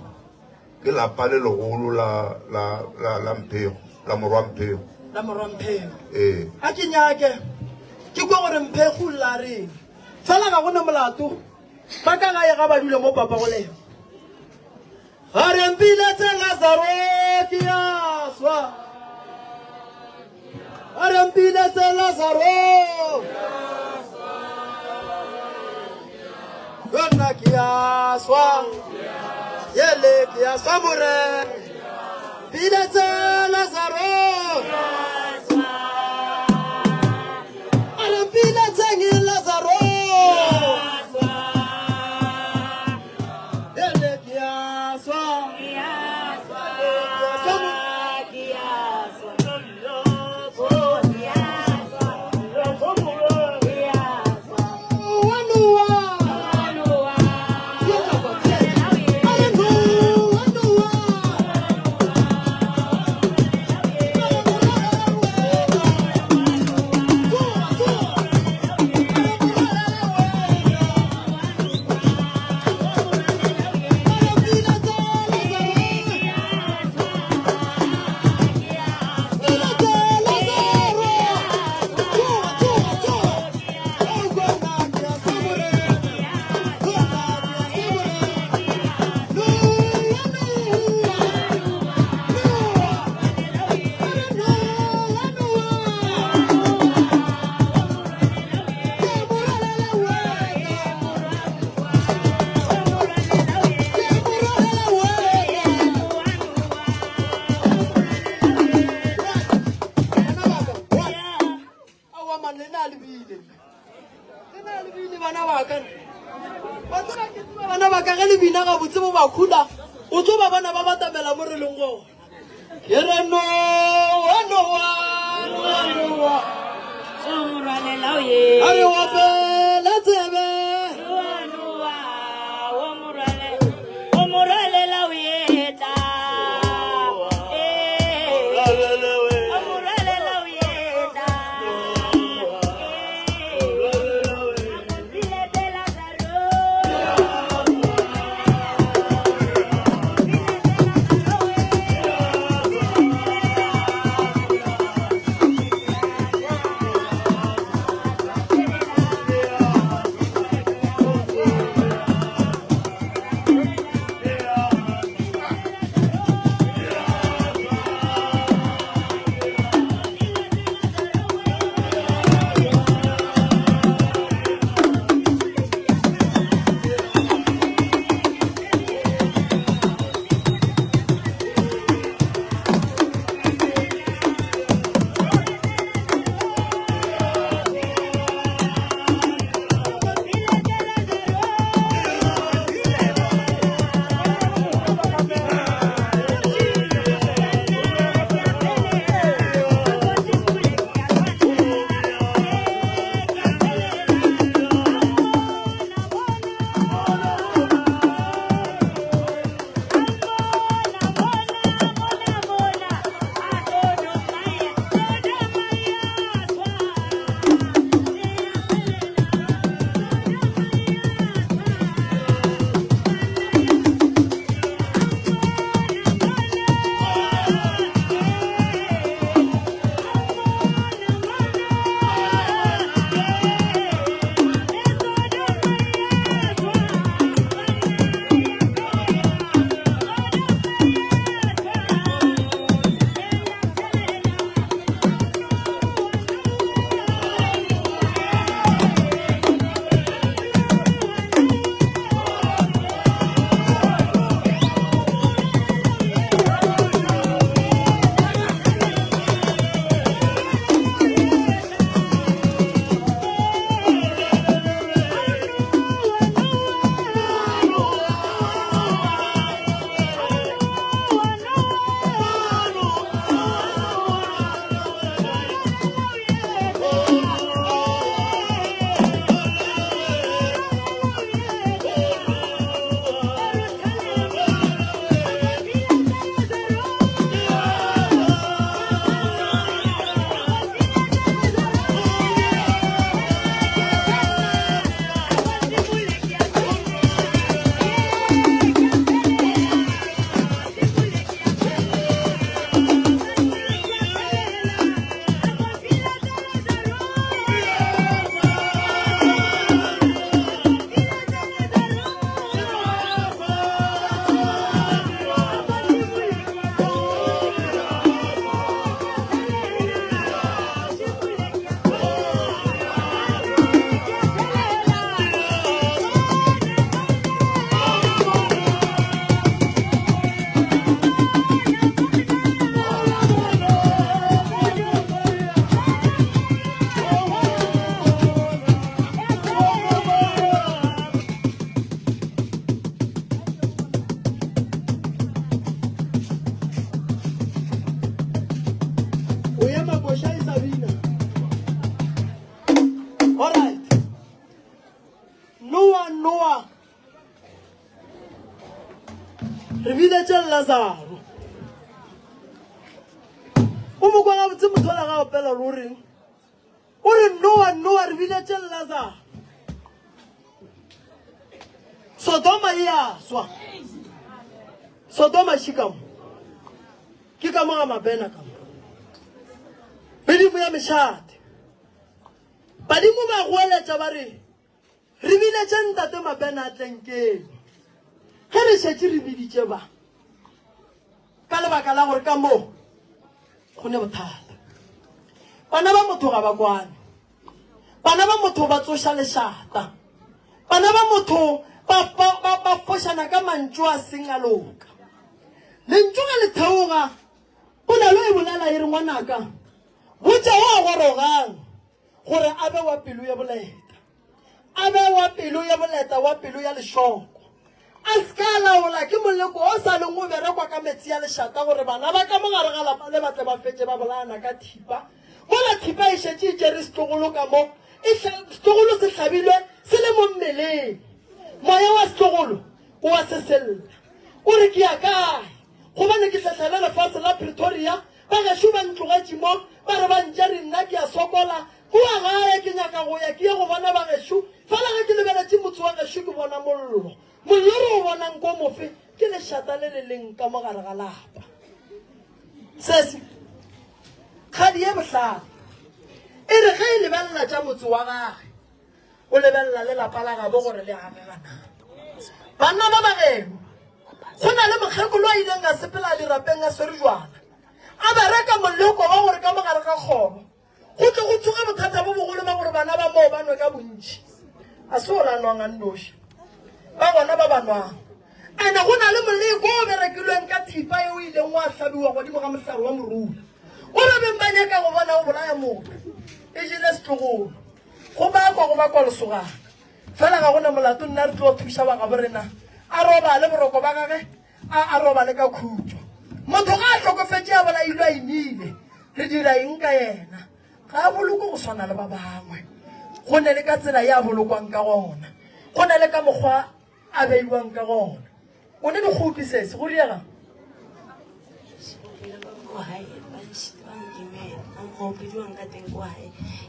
Ke lapa le legolo la, la, la, la Mphego, la morwa Mphego. La morwa Mphego. Ee. A ke nyake ke kwa gore Mphego o lla reng. Fela ga go na molato. Ba ka gae ga ba dule mo papa go lena. Ga re mpiletse Lazaro ke ya swa. Ga re mpiletse Lazaro. Yona ke ya swa. Yele ke ya swa more. Piletse Lazaro. A re mpiletseng Lazaro. Yele ke ya swa. Ke ya swa more. Aowa man, lena le bile. Lena le bile bana ba ka. Wa tseba ke tseba bana ba ka ge le bina gabotse bo ba khula, o tlo ba bona ba batamela mo re leng gona. Ke re Noa, Noa, Noa, Noa. A re opele tsebe. Re biletše Lazaro. O mo kwa gabotse motho ola ga opela gore o reng? O re Noa, Noa, re biletše Lazaro. Sodoma e a swa. Sodoma še ka mo. Ke ka mo ga mabena ka mo. Medimo ya mešate. Badimo ba goeletša ba re, Re biletše Ntate Mabena a tle nkeng. Ge re šetše re biditše ba, ka lebaka la gore ka mo go ne bothata. Bana ba motho ga ba kwane. Bana ba motho ba tsoša lešata. Bana ba motho ba, ba, ba, ba fošana ka mantšu a seng a loka. Lentšu ge le theoga, polelo e bolela e re, Ngwanaka, botša wa gorogang gore a be wa pelo ye boleta, a be wa pelo ye boleta, wa pelo ya lešoko, a se ka a laola ke moleko o sa leng o berekwa ka metsi a lešata gore bana ba ka mo gare ga lapa le ba tle ba fetše ba bolayana ka thipa, mola thipa e šetše e tšere setlogolo ka mo, e setlogolo se hlabilwe se le mo mmeleng. Moya wa setlogolo o a sesella, o re, Ke ya kae? Gobane ke hlahlele lefase la Pretoria Ba gešo ba ntlogetše mo, ba re ba ntšere, nna ke a sokola. Kua gae ke nyaka go ya ke ye go bona ba gešo, fela ge ke lebeletše motse wa gešo ke bona mollo. Mollo re o bonang ko mofe? Ke lešata le le leng ka mo gare ga lapa. Sesi, kgadi ye bohlale e re ge e lebelela tša motse wa gage, o lebelela le lapa la gabo gore le agega na. Banna ba bageno, go na le mokgekolo a ileng a sepela dirapeng a swere jwala, a bereka moleko wa gore ka mogare ga kgoro go tle go tsoge bothata bo bogolo ba gore bana ba moo ba nwe ka bontši. A se gore a nwang a nnoši, ba gona ba ba nwang. Ene go na le moleko o berekilweng ka thipa yeo o ileng wa hlabiwa godimo ga mohlare wa morula, o ba beng ba nyaka go bona o bolaya motho. E jele setlogolo. Go bakwa go bakwa lesogana. Fela ga go na molato nna re tlo thuša wa gabo rena a robale boroko ba gage a a robale ka khutšo. Motho ga a hlokofetše a bolailwe a imile re dira eng ka yena? Ga a bolokwe go swana le ba bangwe. Go ne le ka tsela ye a bolokwang ka gona. Go na le ka mokgwa a beiwang ka gona. O ne dikgopi sese go riega.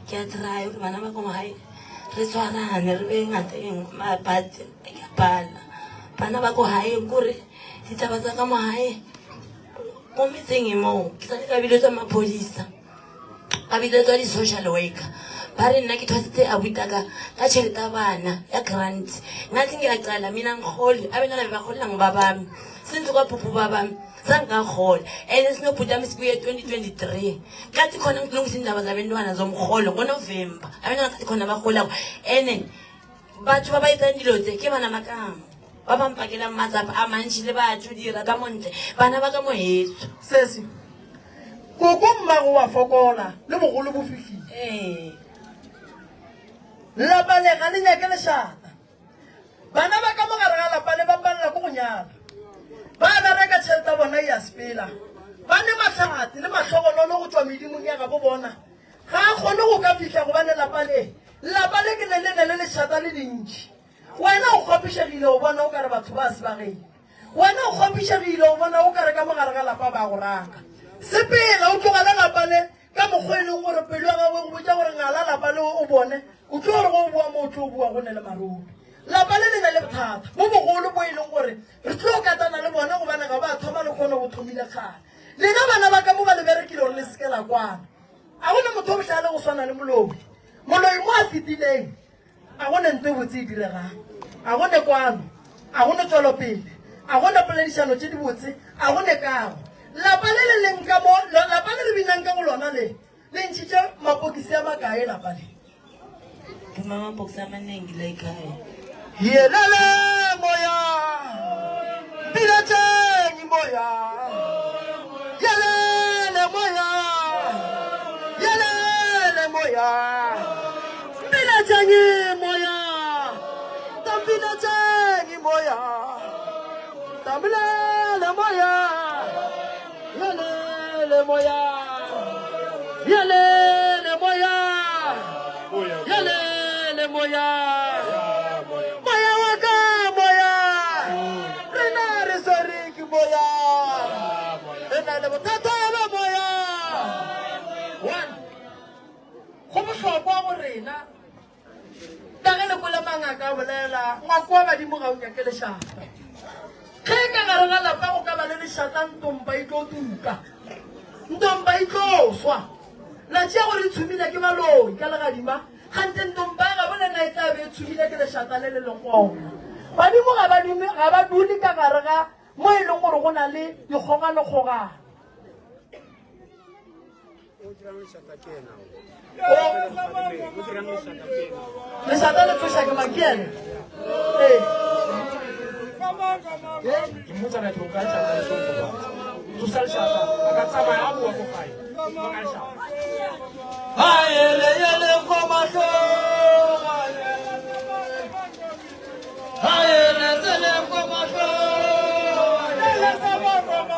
Ke a try gore bana ba ko gae re tshwarane re be ngata e nngwe but ke a pala bana ba ko gae kore ditaba tsa ka mo gae mo metseng e moo ke sale ka biletswa maphodisa Ba biletswa di-social worker ba re nna ke thwasitse abutaka ka tšhelete ya bana ya grant. Ngathi ngiyacala mina angiholi abentwana bebarholela ngubabami since kwaphupha ubabami zange ngahola and sinobhuti wami sibuye 2023 kathi khona ngilungisa indaba zabentwana zomrholo ngonovemba abentwana kathi khona barholako and Batho ba ba etsang dilo tse ke bana ba kamo ba ba mpakelang matsapa a mantši le batho dira ka montle bana ba ka mo heso. Sesi, koko mmago wa fokola le bogolo bo fihlile. Ee. Lapa le ga le nyake lešata. Bana ba ka mo gare ga lapa le ba palela ke go nyala. Ba bereka tšhelete ya bona e a sepela. Ba ne mahlatse le mahlogonolo go tšwa medimong ya gabo bona. Ga a kgone go ka fihla gobane lapa le, lapa le ke le le ne le lešata le lentši. Wena o kgopišegile o bona o ka re batho ba se ba geno. Wena o kgopišegile o bona o ka re ka mo gare ga lapa ba go raka. Sepela o tlogele lapa le ka mokgwa e leng gore pelo ya gago e go botša gore ngala lapa le o bone o tlo re go o boa mo o tlo boa go ne le marope. Lapa le le na le bothata bo bogolo bo e leng gore re tlo katana le bona gobane ga ba thoma le kgone go thomile kgale. Lena bana ba ka mo ba le berekile gore le seke la kwana. A go na motho o bohlale go swana le moloi. Moloi mo a fetileng, a go ne nto e botse e diregang. A go ne kwano, a go ne tšwelopele, a go ne poledišano tše dibotse, a go ne kago. Lapa le le leng ka mo, lapa le re binang ka go lona le, le ntšhitše mapokisi a makae lapa le? Phuma amabhokisi amaningi la ekhaya. Yelele moya, mpiletšeng moya. Yelele moya, yelele moya. Mpiletšeng moya, tampiletšeng moya. Tambilele moya, yelele moya. Yelele moya, yelele moya. Moya wa ka moya, rena re swere ke moya. Bothata ba moya. One. Go bohlokwa go rena ka ge le kwele mangaka a bolela, ngwako wa badimo ga o nyake lešata. Ge ka gare ga lapa go ka ba le lešata ntompa e tlo tuka, ntompa e tlo swa. La tšea gore e tshumile ke baloi ka legadima, kganthe ntompa ya gabo lena e tla be e tshumile ke lešata le le leng gona. Badimo ga ba dume, ga ba dule ka gare ga mo e leng gore go na le dikgogalekgogano. Lešata le tsoša ke mang? Ke ene. Ee. Ke mmotsa ka o ka tšama le tlo tsosa lešata a ka tsamaya a boa ko gae ka lešata. Haele yele kwa mahlong, haele tsele kwa mahlong, tsele kwa mahlong,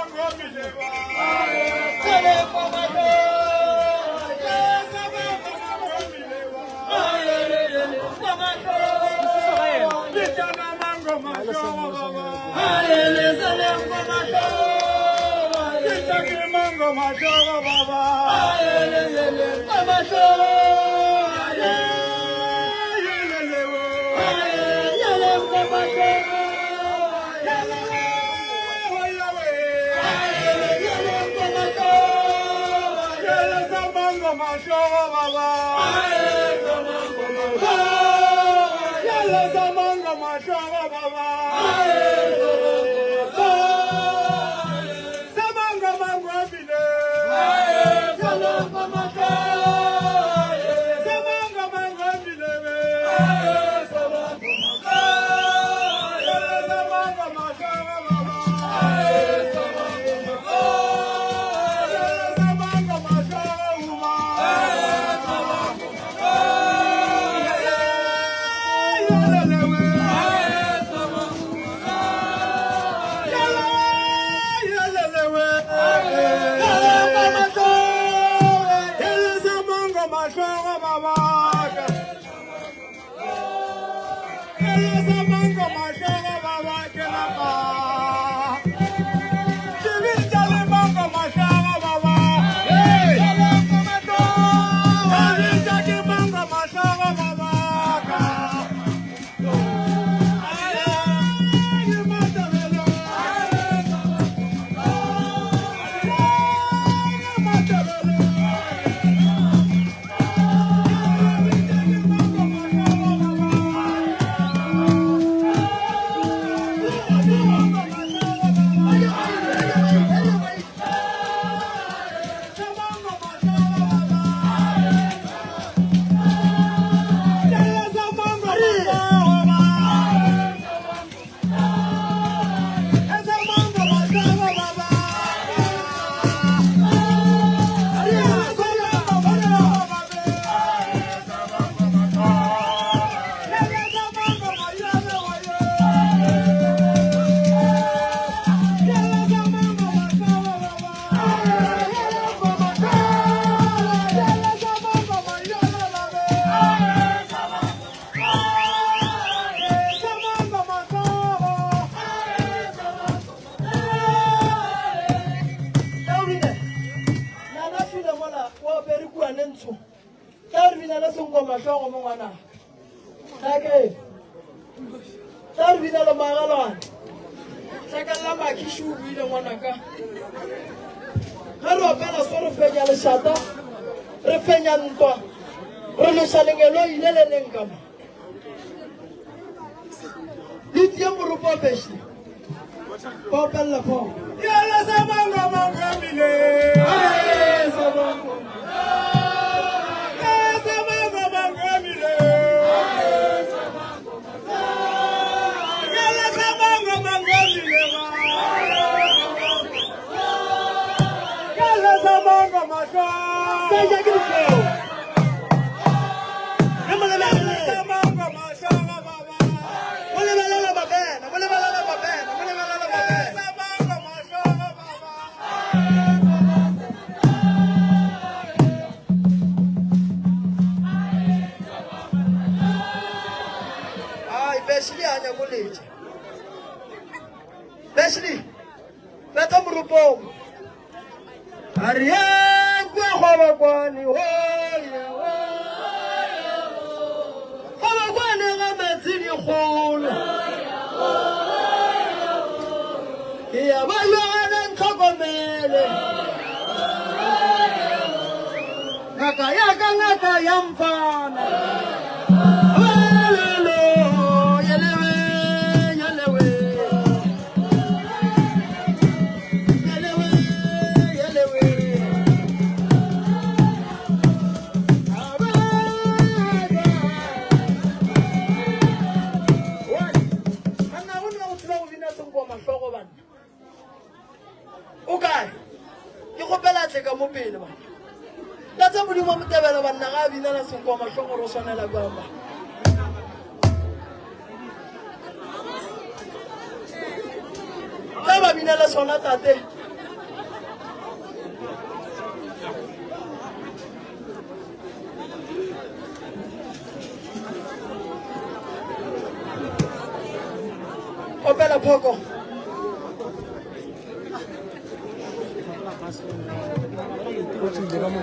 haele yele kwa mahlong, haele tsele kwa mahlong, haele yele kwa mahlong, haele yele kwa mahlong. A re ye kua Kgobokwane, ho ye ho. Kgobokwane ga metsi dikgolo. Ke ya ba yona ntlhokomele. Ngaka ya ka ngaka ya mfana. Welelo, yelewe, yelewe. Yelewe, yelewe. Banna go nna go tseba go bina senkoma hlogo banna. O kae? Ke kgopela tle ka mo pele ba. La tsa modimo wa motebela banna ga a binela senkoma hlogo re o swanela bjang ba. Tla ba binela sona tate. Opela phoko.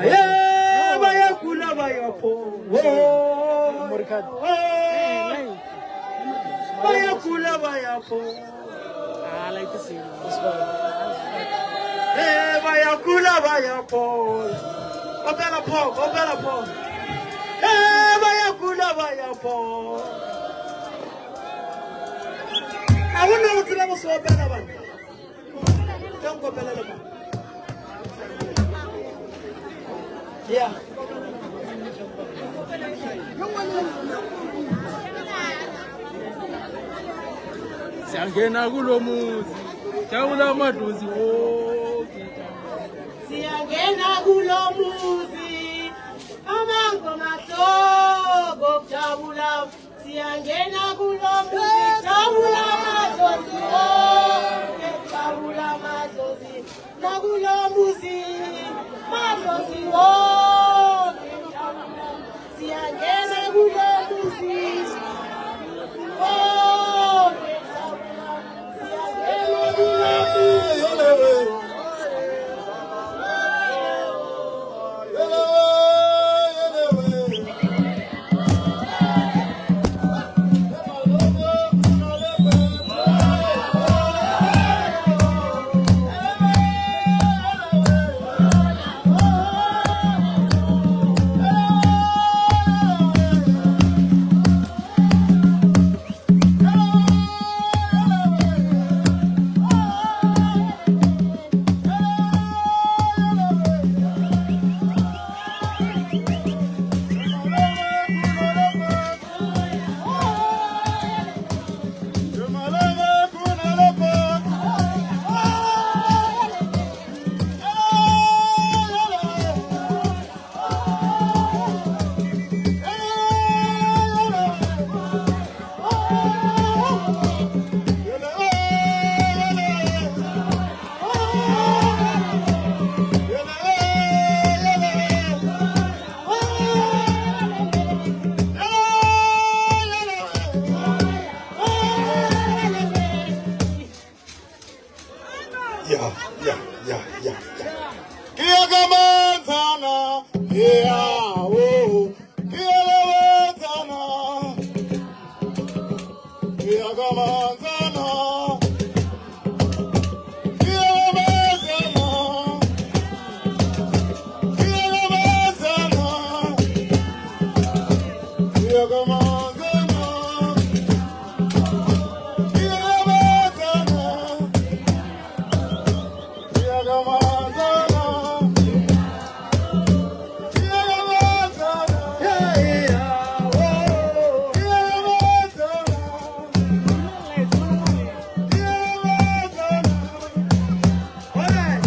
Eh, ba ya kula ba ya pho. Ba ya kula ba ya pho. Eh, ba ya kula ba ya pho. Opela pho, opela pho. Eh, ba ya kula ba ya pho. A go nna go tseba go se opela bana. Ke nkopelele ba. Yeah. Siyangena kulo muzi jabula amadlozi wonke. Siyangena kulo muzi amangoma hlobo kujabula siyangena kulo muzi jabula amadlozi wonke jabula amadlozi nakulo muzi madlozi wonke jabula siyangena kulo muzi wonke jabula siyangena kulo muzi. Ya, ya, ya, ya, ya. Ke ya ka mantsana, ya, oh. Ke ya ka mantsana. Ke ya ka mantsana. Ke ya ka mantsana. Ke ya ka mantsana. Ke ya ka mantsana. Ke ya ka mantsana. Ke ya ka mantsana. Ke ya ka mantsana. Yeah, yeah, oh. Ke ya ka mantsana. Ke ya ka mantsana. Alright.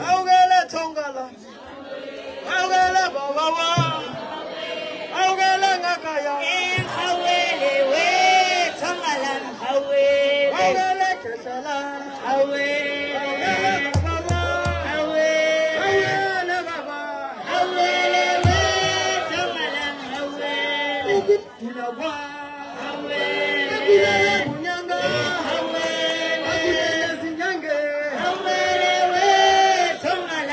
Augele thongala. Augele baba. Augele ngaka ya. Ngawele we thongala ngawele. Augele khehlela. Awele. Augele baba. Awele. Augele baba. Awele we thongala ngawele. Ukugula kwa. Awele. Akulele kunyanga. Awele. Akulele zinyange. Awele we thongala.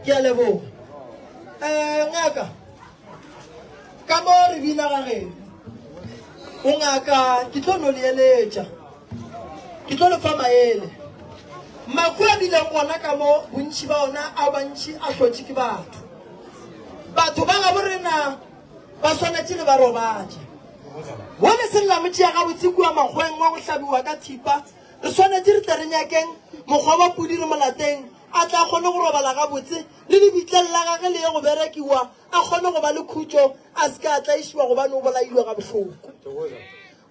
Ke a leboga. Eh, ngaka, ka mo re bina ga geno. O ngaka, ke tlo no le eletša. Ke tlo le fa maele. Maku a bileng gona ka mo, bontši ba ona a bantši a hlotše ke batho. Batho ba gabo rena ba swanetše le ba robatše. Wo le sella motšea gabotse kua makgweng wa go hlabiwa ka thipa, re swanetše re tle re nyakeng mokgwa wa pudi re molateng a tla kgone go robala gabotse le lebitleng la gage le ye go berekiwa a kgone go ba le khutšo a se ke a tlaišiwa gobane o bolailwe gabohloko.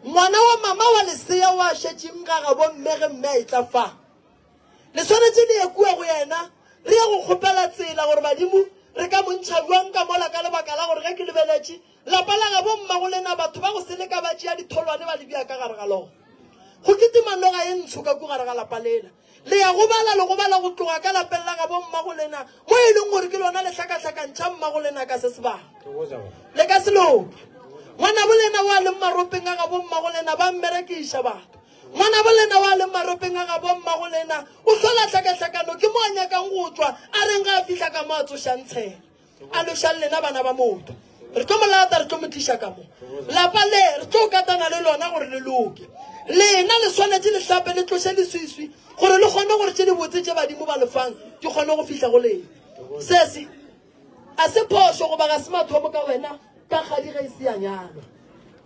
Ngwana wa mama wa lesea wa šetšeng ga gabo mme ge mme a etla fa. Le swanetše le ye kua go yena re ye go kgopela tsela gore badimo re ka mo ntšha bjang ka mola ka lebaka la gore ge ke lebeletše lapa la gabo mmagolena batho ba go seleka ba tšea ditholwane ba le bea ka gare ga lona. Go kitima noga ye ntsho ka ku gare ga lapa lela. Le ya gobala le gobala go tloga ka lapeng la gabo mmagolena mo e leng gore ke lona le hlakahlakantšha mmagolena ka se sebaka. Le ka se loke. Ngwanabolena wa leng maropeng a gabo mmagolena ba mmerekiša batho. Ngwanabolena wa leng maropeng a gabo mmagolena o hlola hlakahlakano ke mo a nyakang go tšwa a reng ga a fihla ka mo a tsošang tshela. A lošang lena bana ba motho. Re tlo mo lata, re tlo mo tliša ka mo. Lapa le re tlo katana le lona gore le loke. Lena le swanetše le hlape le tloše leswiswi gore le kgone gore tše dibotse tše badimo ba le fang di kgone go fihla go lena. Sesi, a se phošo goba ga se mathomo ka wena ka kgadi ge e se ya nyalwa.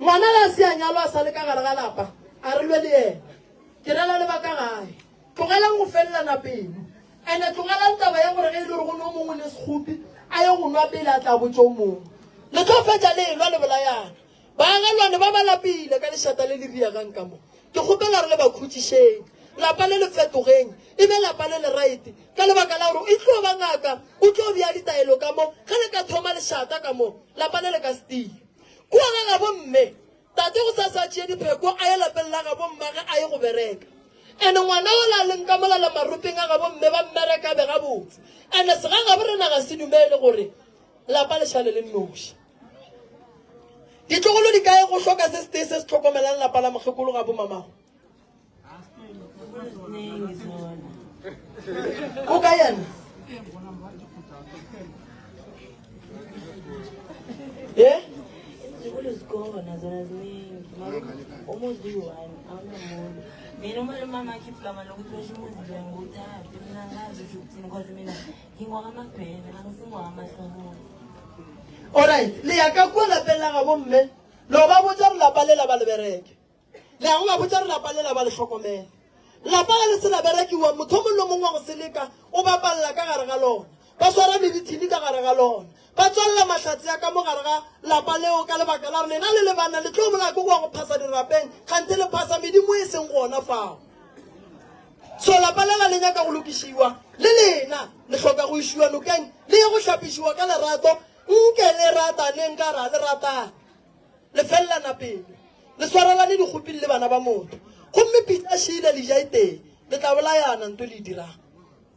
Ngwana ge a se ya nyalwa a sa le ka gare ga lapa, a re lwe le yena. Ke rela le ba ka gae. Tlogelang go felelana pelo. Ene tlogelang taba ya gore ge e le gore go ne o mongwe le sekgopi a ye go nwa pele a tla botša o mongwe. Le tlo fetša le elwa le bolayana. Baagelwane ba ba lapile ka lešata le le riegang ka mo. Ke kgopela re le ba khutšišeng. Lapa le le fetogeng e be lapa le le right ka lebaka la gore e tlo ba ngaka o tlo bea ditaelo ka mo ge le ka thoma lešata ka mo lapa le le ka se tie. Kua ga gabo mme Tate go sa sa tšee dipheko a ye lapeng la gabo mmage a ye go bereka. Ene ngwana ola a leng ka molala maropeng a gabo mme ba mmereka be gabotse. Ene segagabo rena ga se dumele gore lapa le šale le nnoši. Ditlogolo di kae go hloka se setee se se hlokomelang lapa la mokgekolo gabo mamago? O ka yena? Eh? Izikolo zikhona zona ziningi mara umuzi uyi-one awunamuntu mina umalume wami akhipha igama lokuthi basho umuzi loyo ngiwuthathe mina angazi usho ukuthini cause mina ngingwakamabhene angisingwakamahlomuzi Alright, le ya ka kua lapeng la gabo mme lo ba botša gore lapa le la ba le bereke. Le ya go ba botša gore lapa le la ba le hlokomele. Lapa ge le se la berekiwa, motho o mongwe le mongwe wa go seleka o bapalela ka gare ga lona. Ba swara mebithini ka gare ga lona. Ba tswalela mahlatse a ka mo gare ga lapa leo ka lebaka la gore lena le le banna le tlo bolaya ke go ya go phasa dirapeng, kganthe le phasa medimo e seng gona fao. So lapa lela le nyaka go lokišiwa, le lena le hloka go išiwa nokeng le ye go hlapišiwa ka lerato, nke le rataneng ka ra le ratana. Le felelana pelo, le swarelane dikgoping le bana ba motho. Gomme pitša šile le ja e tee, le tla bolayana nto le e dirang.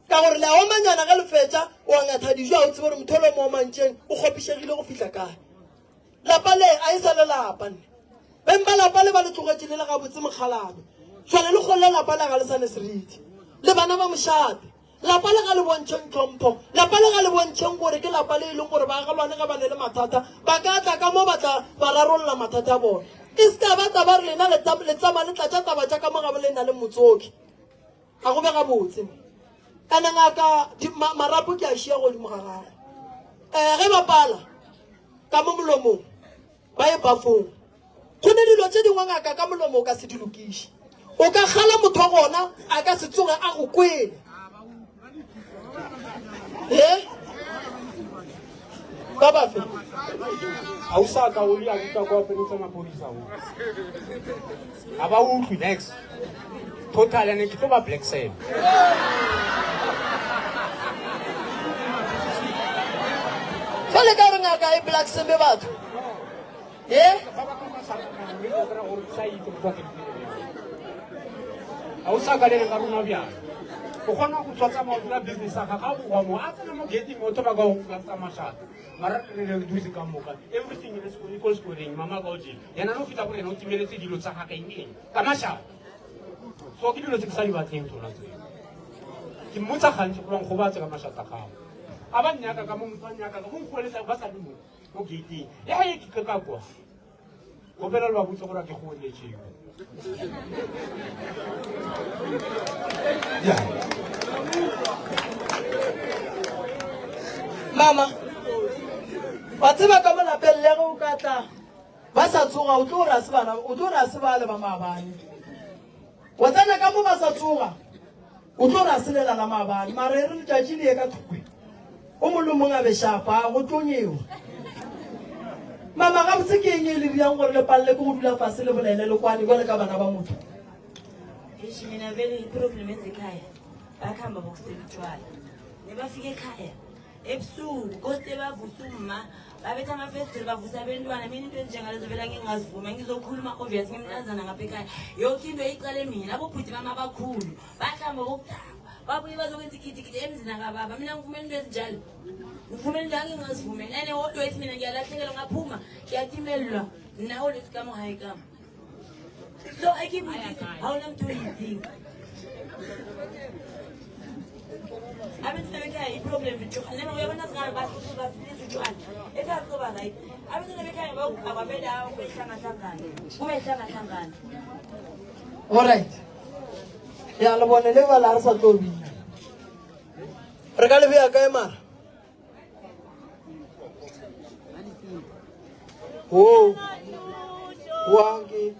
Ka gore le a omanyana ge le fetša, o a ngatha dijo, a o tsebe gore motho ole o mo omantšeng o kgopišegile go fihla kae. Lapa le a e sa le lapa nne. Beng ba lapa le ba le tlogetše le le gabotse mokgalabje. Jwale le kgolle lapa le ga le sa ne seriti. Le bana ba mošate. Lapa le ga le bontšheng tlhompho. Lapa le ga le bontšheng gore ke lapa le e leng gore baagelwane ge ba ne le mathata ba ka tla ka mo ba tla ba rarolla mathata a bona. E se ka ba taba re lena le tsama le tlatša taba tša ka mo gabo le na le motsoki. Ga go be gabotse. Ene ngaka marapo ke a šia godimo ga gagwe. Um ge ba pala ka mo molomong ba ye bafong. Go ne dilo tše dingwe ngaka ka molomo o ka se di lokiše. O ka kgala motho wa gona a ka se tsoge a go kwele. E? Ba bafe? A o sa ka o le a ruta kwa openetsa maphodisa o. A ba utlwe next. Total ene ke tlo ba black cell. Jwale ka gore ngaka e black seme batho. E? A o sa ka le ka rona bjang. O kgona go tswa tsamaya o dira business ya gago ga o mo a tsena mo gating o thoma ka go ka tsa mashata. Mara re re dutse ka moka. Everything is equal scoring mama ka o je. Yena no fita go rena o timeletse dilo tsa gagwe eng eng. Ka mashata. So ke dilo tse ke sa di batleng tsona tseo. Ke mmotsa gantsi gore nkgobatse ka mashata gago. A ba nnyaka ka mo motho a nnyaka ka mo nkgoeletsa ba sa le mo mo gating. Le ga e ke ka kwa. Gopela le ba botse gore a ke goeletšeo. Mama, wa tseba ka mo lapeng le ge o ka tla ba sa tsoga o tlo ra se bana o tlo ra se bale ba maabane. Wa tsena ka mo ba sa tsoga o tlo ra selela la maabane mara e re letšatši le ye ka thokwe o mong le mong a be šapa go tlo nyewa. Mama gabotse ke eng e le dirang gore le palele ke go dula fase le bolele le kwane jwale ka bana ba motho? Eish mina vele i-problem ezekhaya bakuhamba bokusela utshwala nebafika ekhaya ebusuku koste bavusa umma babetha amafesitiri bavusa abentwana mina into enjengalezo vele angingazivuma ngizokhuluma obvious ngimntazana ngapha ekhaya yoke into iqale mina abobhuti bami abakhulu bahlamba bokudakwa babuye bazokwenza igidigidi emzini akababa mina ngivumela into ezinjalo ngivumela into angingazivumeli and always mina ngiyalahlekelwa ngaphuma ngiyatimelwa nna always kamo hayi kamo so akibudisa hauna mntu oyidinga abantwana bekhaya i-problem utshwala noma uyabona singane bahlisa utshwala ekhaya kuzoba right abantwana bekhaya akwamele kube hlangahlangana kube hlangahlangana Alright. Ya le bone le bala re sa tlo bina. Re ka le bea kae mara? Oh. Wa ke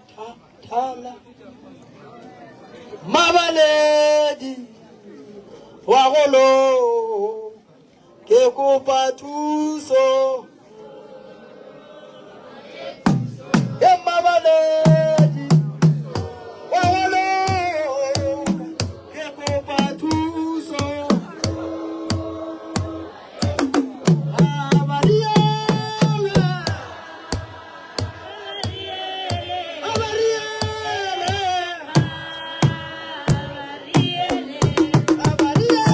thala. Mabaledi wa golo ke kopa thuso. E mabaledi wa golo ke kopa thuso. Abariele, abariele, abariele.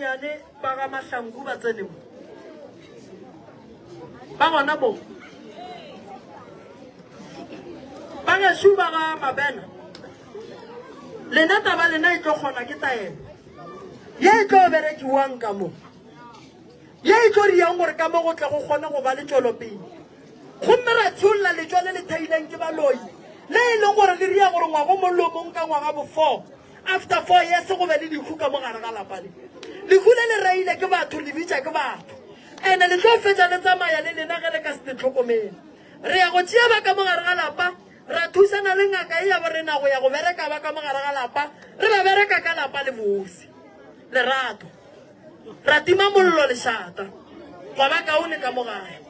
gannyane ba ga Mahlangu ba tsene mo. Ba gona mo. Ba gešo ba ga Mabena, lena taba lena e tlo kgona ke taelo ye e tlo berekiwang ka mo, ye e tlo riang gore ka mo go tle go kgone go ba le tšwelopele. Gomme ra theolla letšwa le le thaileng ke baloi, le e leng gore le ria gore ngwaga o mong le o mong ka ngwaga bo four, after four years go be le lehu ka mo gare ga lapa le. Lehu le le reile ke batho, le bitša ke batho. Ene le tlo fetša le tsamaya le lena ge le ka se le hlokomele. Re ya go tšea ba ka mo gare ga lapa, ra thusana le ngaka e ya borena go ya go bereka ba ka mo gare ga lapa, re ba bereka ka lapa le bose, lerato. Ra tima mollo lešata, gwa ba kaone ka mo gae.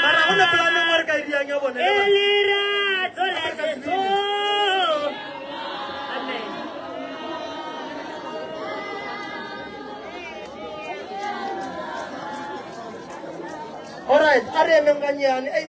Mara go ne polane nngwe re ka e diang ya bone. Alright, a re emeng gannyane.